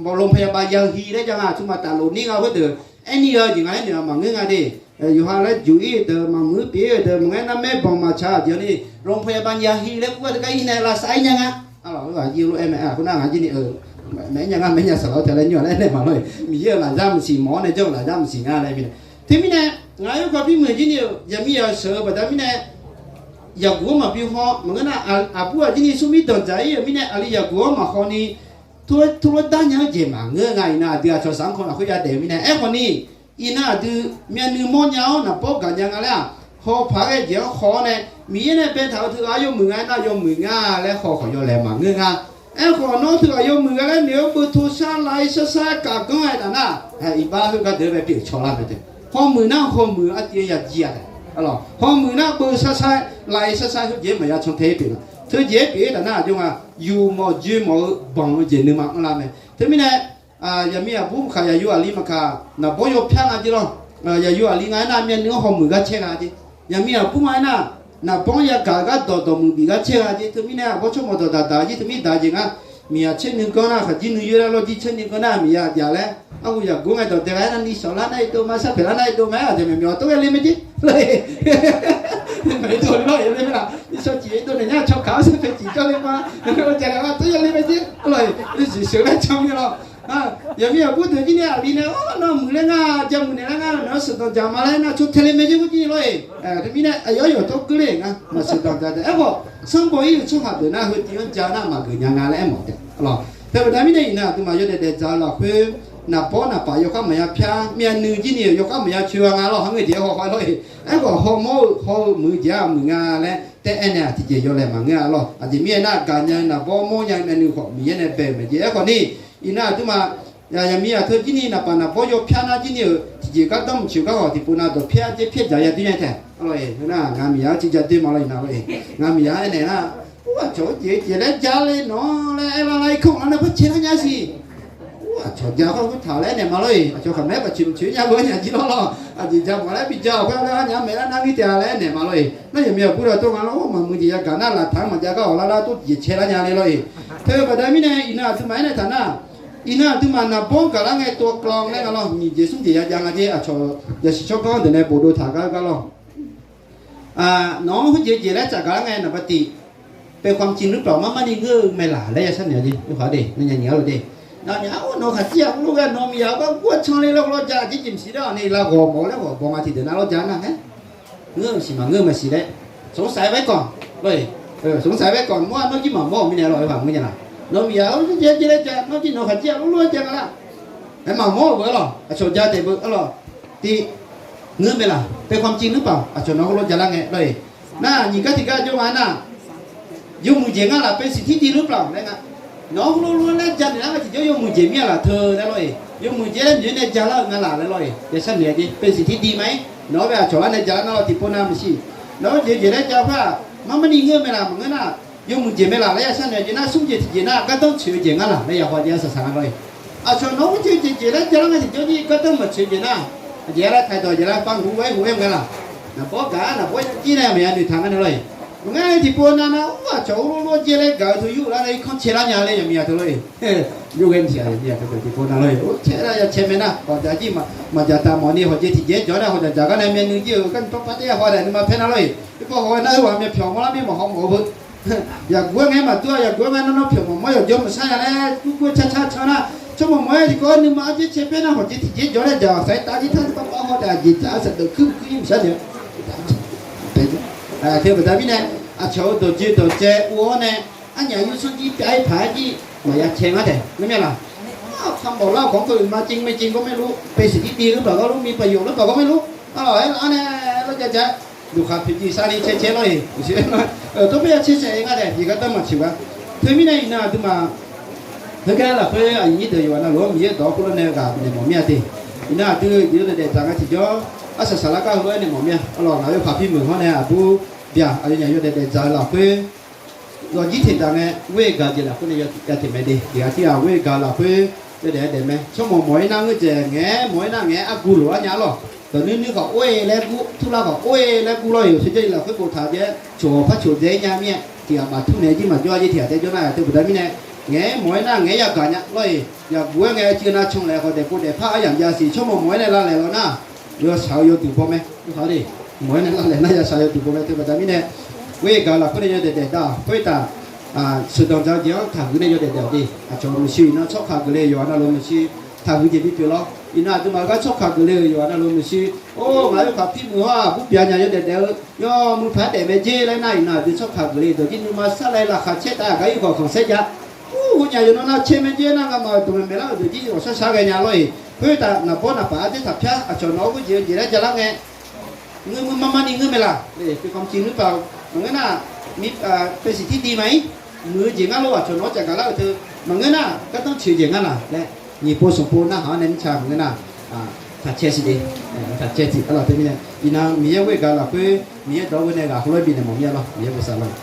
bawqlon paya bav ya hi laer jav nga aqtmr maqtaf lof nir nga khoerdeuq, aerni-eu jeq nga laer noeq-aq maqngeur nga de. Yawqha laer juq-ir-eu deuq, maqmuiq pyeuf-ir-eu deuq, maqngaer nar maerbanq maqtsaq jeq ni, โรงพยาบาล yahi laer kur-a teugar ir nae lavsav-aer nya nga. Arlawq, aqjir lof-aer mae, aqkhoernar ngaq jir ni-eu, maeq-aer nya ngar, maeq-aer nya saqlaq-awr tae laer nymr-a laer naeq maqlor-eq. Miqyaer-euq lafzar maqsiq mawf-awr nae janr-eu lafzar maqsiq nga laer mirnae. Teumirnae, ngaq-euq garpir muiq jir ni-euq yaqmir yasheuq-eu baqda mirnae, yaqguq-anr maqbi haw, maqngeur nar, aqbur aqjir ni smrmir danqdzaq-ir-euq mirnae, aqli yaqguq-anr maqhaw ni, turlof darnya-anr jeq maqngeur nga. Iqnan aqdui aqcawq saq-anr kawv lafkhoer yadaef-eu mirnae. Aerkhawf ni, iqnan aqdui myavnuiv mawrnya-awr naqbawr gaqnya nga laer-aq, haw paq-aer ghae jeq-anr haw-awr nae, Miqyaer nae baetaq-eu teughaq yawmuiq nga aernar, yawmuiq nga laer haw khawf yawlaeq maqngeur nga. Aerkhawf, nawr teughaq yawmuiq ghae laer noeq-awr beuv to shar lav-ir shar shar-aer kaf ganr-aer taf nar, iqbax khoergar deuq-aer bae pyeuf caw lar mae te. Hawmuiq nar hawmuiq-eu artiv-aer ya jir-a taef. Hawmuiq nar beuv shar shar-aer lav-ir shar shar khoerjeq-aer maqya can tae-aer pyeuf nga. Teujeq-aer pyeuf-ir taf nar, aqjox nga, yufmawf joemawf-eu banq-eu jeq nuima anrlar mae. Teumirnae, yaqmir aqbur maqkaq, yaqyo aqli maqkaq, naqbawr yawpyar nga jir lawr. Yaqyo aqli nga aernar, myavnuiv-anr hawmuiq gar caer gha jir. Yaqmir aqbur nga aernar, naqbawr-anr yagaq-eu gardawq dawqmuiq bif gar caer gha jir. Teumirnae, aqbawr tsawrmawq dawqdaq daq jir, teumir daq jeq ngar, miqyaq caer nuiganr nar, khaqjir nuiyoer lar lawr jir, caer nuiganr nar miqyaq jaq laer, arhu yaqguq ngae dawq dae gha aernar, ni shawq lar nar-ir dov ma, sharpaeq lar nar-ir dov ma-aer, aqjeq maeqmyawq tov-aer le mae jir. Maeq-ir dov le lawr-eq le mae laf, ni shawq ciq-ir dov naeq nya, cawqkaq-anr sharpaeq ciq jawr le ma, jaq gaq-a tov-aer le mae jir. Arlawr-eq, ziqsheuq laer can mir lawr. Yaqmir aqbur deuq jir nae aqli nae, nawr muiq laer ngar, ja muiq naeq laer ngar, nawq-anr sheuqdanq dzaq ma laer nar, cawtae le mae jir khoer jir lawr-eq. Teumirnae, aqyawf yawq tawr geur le nga, maqsheuqdanq dzaq taef. Aerkhawf, sanrbo-ir-euq tsawrhaq deuq nar, heu tiv-anr ja nar maqgeuf nya nga laer aermawf taef. Arlawr, teu baqda mirnae iqnan aqduimaf yawdaef daefdzaq-eu lafkhoer, naqbawr naqpaf yawkhar maqya pyar, myavnuiv jir ni-euq yawkhar maqya coe-a nga lawr, ha ngeur jeq haw haw lawr-eq. Aerkhawf, hawmawr-eu haw-eu muiq-eu jeq-aq muiq nga laer taef-aer nae aqtiqjeq yawlaeq maqngeur-a lawr. Aqjeq mirnae nar, gaqnya-eu naqbawr mawrnya-eu myavnuiv khawf Miqyaer nae bae-euq mae jeq. Aerkhawf ni, iqnan aqduimaf yaqmir yaq teu jir ni naqpaf naqbawr yawpyar nar jir ni-euq tiqjeq gardanr maqtsoeq gar khawf tiqpov nav dawqpyaer arjer pyaer dzaq ya doer nya taef. Arlawr-eq, heu nar ngaq miqyaq-anr ciqja doer ma lawr iqnan lawr-eq. Ngaq miqyaq-anr aernaeq nar, ur, aqcawq-anr jeq jeq laer ja le nawq laer aerlar lar-ir kanr-a nar par cae lar nya siq. Ur, aqcawq ja khawr khoertaq laer aernaeq ma lawr-eq. Aqcawq khaqmae-aer baqtsoeq maqtsoeq-aer nya lof-aer nya jir lawr lawr. Aqjeq ja mawf laer bi ja-awq khoer laer arnya maeq lar nar ngir taef-a laer aernaeq ma lawr-eq. Nar yaqmir aqbur dawqtawv nga lawr, maqmuiq jeq yagaq nar laqtaq-anr maqjav gar awq lar lar tov tiqjeq cae lar nya le lawr-eq. Teu baqda mirnae iqnan aqduimaf aernaeq taq nar, iqnan aqduimaf naqbawr-anr gaq lar ngae tov-aw kawv laer nga lawr, nyiq jeq smr jeq ya jav nga jer. Aqcawq yasiq tsawrganr deuq nae bofdov taq gar-eu gar lawr. Nawq-anr khoerjeq jeq laer tsafgaq lar ngae naqba tiq, เป็นความจริงหรือเปล่า mar mar ni ngeur-eu mae laq laer ya sharnoeq-a jer. Yawhaq de, nawnyaf nyiq-ar lof de. Nawnyaf-ar nawq khaqdzer-aq mr lof ghae nawq miqyaq-eu gar gur-aer can le lawr lawr ja jeq jeq maqsiq laer-awq ni lav ghawq mawf-eu laer ghawq baw nga tiqdeuq nar lawr ja nar-aer, ngeur-eu maqsiq maqngeur-eu maqsiq laer, สงสัยไว้ก่อน lawr-eq. สงสัยไว้ก่อน mawr-a nawr jir maqmawr-euq mirnae lawr-eq, maqngeur nya laf. Nawq miqyaq-eu jeq jeq laer ja nawr jir nawq khaqdzer-aq mr lof-aer ja nga lar. Aer maqmawr-euq beu-ar lawq, aqcawq ja taef beu-ar lawq. Tiq, ngeur mae laq, เป็นความจริงหรือเปล่า aqcawq nawq heulof ja lar ngae lawr-eq. Nar nyiq gar tiq gar jawr nga nar, yawmuiq jeq ngar laf, เป็นสิ่งที่ดีหรือเปล่า laer nga. Nawq heulof lof-aer laer ja naeq lar ngae tiqjawr yawmuiq jeq mir-a laf teu laer lawr-eq. Yawmuiq jeq laer noeq-aer nae ja lar-eu nga laq laer lawr-eq. Yashar noeq-a jer, เป็นสิ่งที่ดีไหม nawq-anr bae aqcawq lar nae ja lar nar lawr tiqpov nav maqsiq. Nawq-anr jeq jeq laer ja khoer-aq, mar mar ni ngeur mae laq maqngeur nar, yawmuiq jeq mae laq laer yashar noeq-a jeq nar, smr jeq tiqjeq nar gardanr tsoeq-eu jeq ngar laq laer yaqhaw jeq-anr saqsaq nga lawr-eq. Aqcawq nawq-anr jeq jeq jeq laer ja lar ngae tiqjawr jir gardanr maqtsoeq jeq nar, aqjeq-aer laer taedawq jeq laer par hu-aer hu-aer nga laq. Naqbawr gaq-ar naqbawr ya jir nae maqya noeqtaq ngar nae lawr-eq. Maqngeur-a tiqpov nav nar, ur, aqcawq heulof lof-aer jeq laer gaq-eu teu yur lar nae irkanr cae lar nya le yaqmiq-a teu lawr-eq. Yur ghae maqsiq-a, tiqpov nav lawr-eq. Or, cae lar ya cae mae nar, hawq dzaq jir maqdzaq taq mawf ni hawq jeq tiqjeq-aer jawr nae hawq dzaqdzaq gar nae myavnuiv jir-euq gar ni parpar taef-aer haw daef nuima paer nar lawr-eq. Irpov haw-aer nar-eu ghaq myavpyawq mawr lar mir maqhaw mawf-eu beu. Yaqguq-aer ngae maqdur-a, yaqguq-aer ngae nar nawr pyawq mawq mawr yawqjawr maqshar nya laer gurgur car car can nar, tsawrmawq mawq-aer tiqkawv-aer nuima arjer cae paer nar hawq jeq tiqjeq-aer jawr nae dzaq-awq saq-aer tav jir tar parpar haw daef-a jeq dzaq-a saqdeuq kuir kuir-ir maqshar jeq. Teu baqda mirnae, aqcawq-euq dawqjeq dawqtsaev ur-awr nae, arnyaf yursanr jir pyav-ir paq-aer jir maqya cae ngar taef ngeur mya laq. คำบอกเล่าของคนอื่นมาจริงไม่จริงก็ไม่รู้ เป็นสิ่งที่ดีหรือเปล่าก็ไม่รู้ มีประโยชน์หรือเปล่าก็ไม่รู้ arlawq-aer laf-anr nae lawr ja ja-aer, duqkhaq poeqciv sar ni cae cae lawr-eq. Tov paer ya cae saef-eu nga daef jeq gardanr maqtsoeq gar. Teumirnae iqnan aqduimaf heugar lafkhoer aqyuif nyir deuq yawqghaq navluf-anr Miqyaer dawq-anr kurlar nae ghaq bifnaeq mawf mir-a te. Iqnan aqdui yawdaef daef dzaq nga tiqjawr, arsaq saqlar gar heulof-aer naeq mawf mir-a. Arlawq ngaq yawkaq pirmeuq hawr nae aqbur byaq aqyawfnyaf yawdaef daef dzaq-eu lafkhoer, zawqjir teqdaq ngae ghoer-eu gaq jeq lafkhoer nae ya taeq mae de. Jeq-aq tirghaq ghoer-eu gaq lafkhoer yawdaef-aer daef mae. Tsawrmawq mawq-aer nar ngeur dzaeq, ngaeq-aer mawq-aer nar ngaeq-aer argu loq-ar nya-ar lawq. Dawq nuir nuir khawf or-e laer gur, turlar khawf or-e laer gur lawr-eq. Shawrjaev-i lafkhoer boftaq jae-aer coq-awq par coq dzae-aer nya mir-a. Tiqghaq maqtur naeq jir maqjawr-a jir tiqghaq tae jawr nar-aq teu baqda mirnae, ngaeq-aer mawq-aer nar ngaeq-aer yagaq nya lawr-eq. Yaqguq-aer ngae-aer cuiv nar can laef khawf daefpov daefpar-aer yamq jav siq. Tsawrmawq mawq-aer nae lavlaeq law nar, yawshaq-eu yawduq baw mae. Mq-aer nae lavlaeq nar yawshaq yawduq baw mae. Teubaqda mirnae, ghoer gaq-eu lafkhoer nae yawdaef daef dar-awq. Khoertav sheuqdanq dzaq-eu jeq-anr taqhuiq nae yawdaef daef-awq de. Aqcawq-eu maeqshi iqnan tsawrkaq geufle-eu yawqha navluf-eu maeqshi taqhuiq jeq bipyeuf lawr. Iqnan aqduimaf gar tsawrkaq geufle-euq yawqha navluf-eu maeqshi, or, ngaq-euq kaq pirmuiq-awr aqbur bya nya yawdaef daef-eu yawmuiq paq-aer daef mae jer laer nar, iqnan aqdui tsawrkaq geufle-eu dawqjir nuima sarlae laqkhaq caer taef-aer aqgar ir khawf khanqsaer jav. Ur, ghawqnyaf yawqnan nar caer mae jer nar, ngamaf-euq dawqmaeq maeqlar-euq dawqjir ghawqshar shar ghaenya lawr-iq. Khoertav naqbawr naqpaf ardzer taqpyar, aqcawq nawq-anr ghoer jeq-eu jeq laer jalar ngae, ngeur muir mar mar ni ngeur mae laq. Tekamci nuirpaq-eu maqngeur nar, paesiq tirdi ma-ir, muiq-eu jeq ngar lof aqcawq nawq-anr caqgaq lar-euq teu maqngeur nar, gardanr ciq-eu jeq ngar laq laer, nyiq pov smq pov narhaq-anr nae mirtsa maqngeur nar, taqcae siq de. Taqcae tiq arlawq teu mirnae, iqnan Miqyaer ghoer gaq-eu lafkhoer Miqyaer dawq-anr ghoer nae ghaq heulof-aer bifnaeq mawf mir-a lawr. Miqyaer bosav lawr.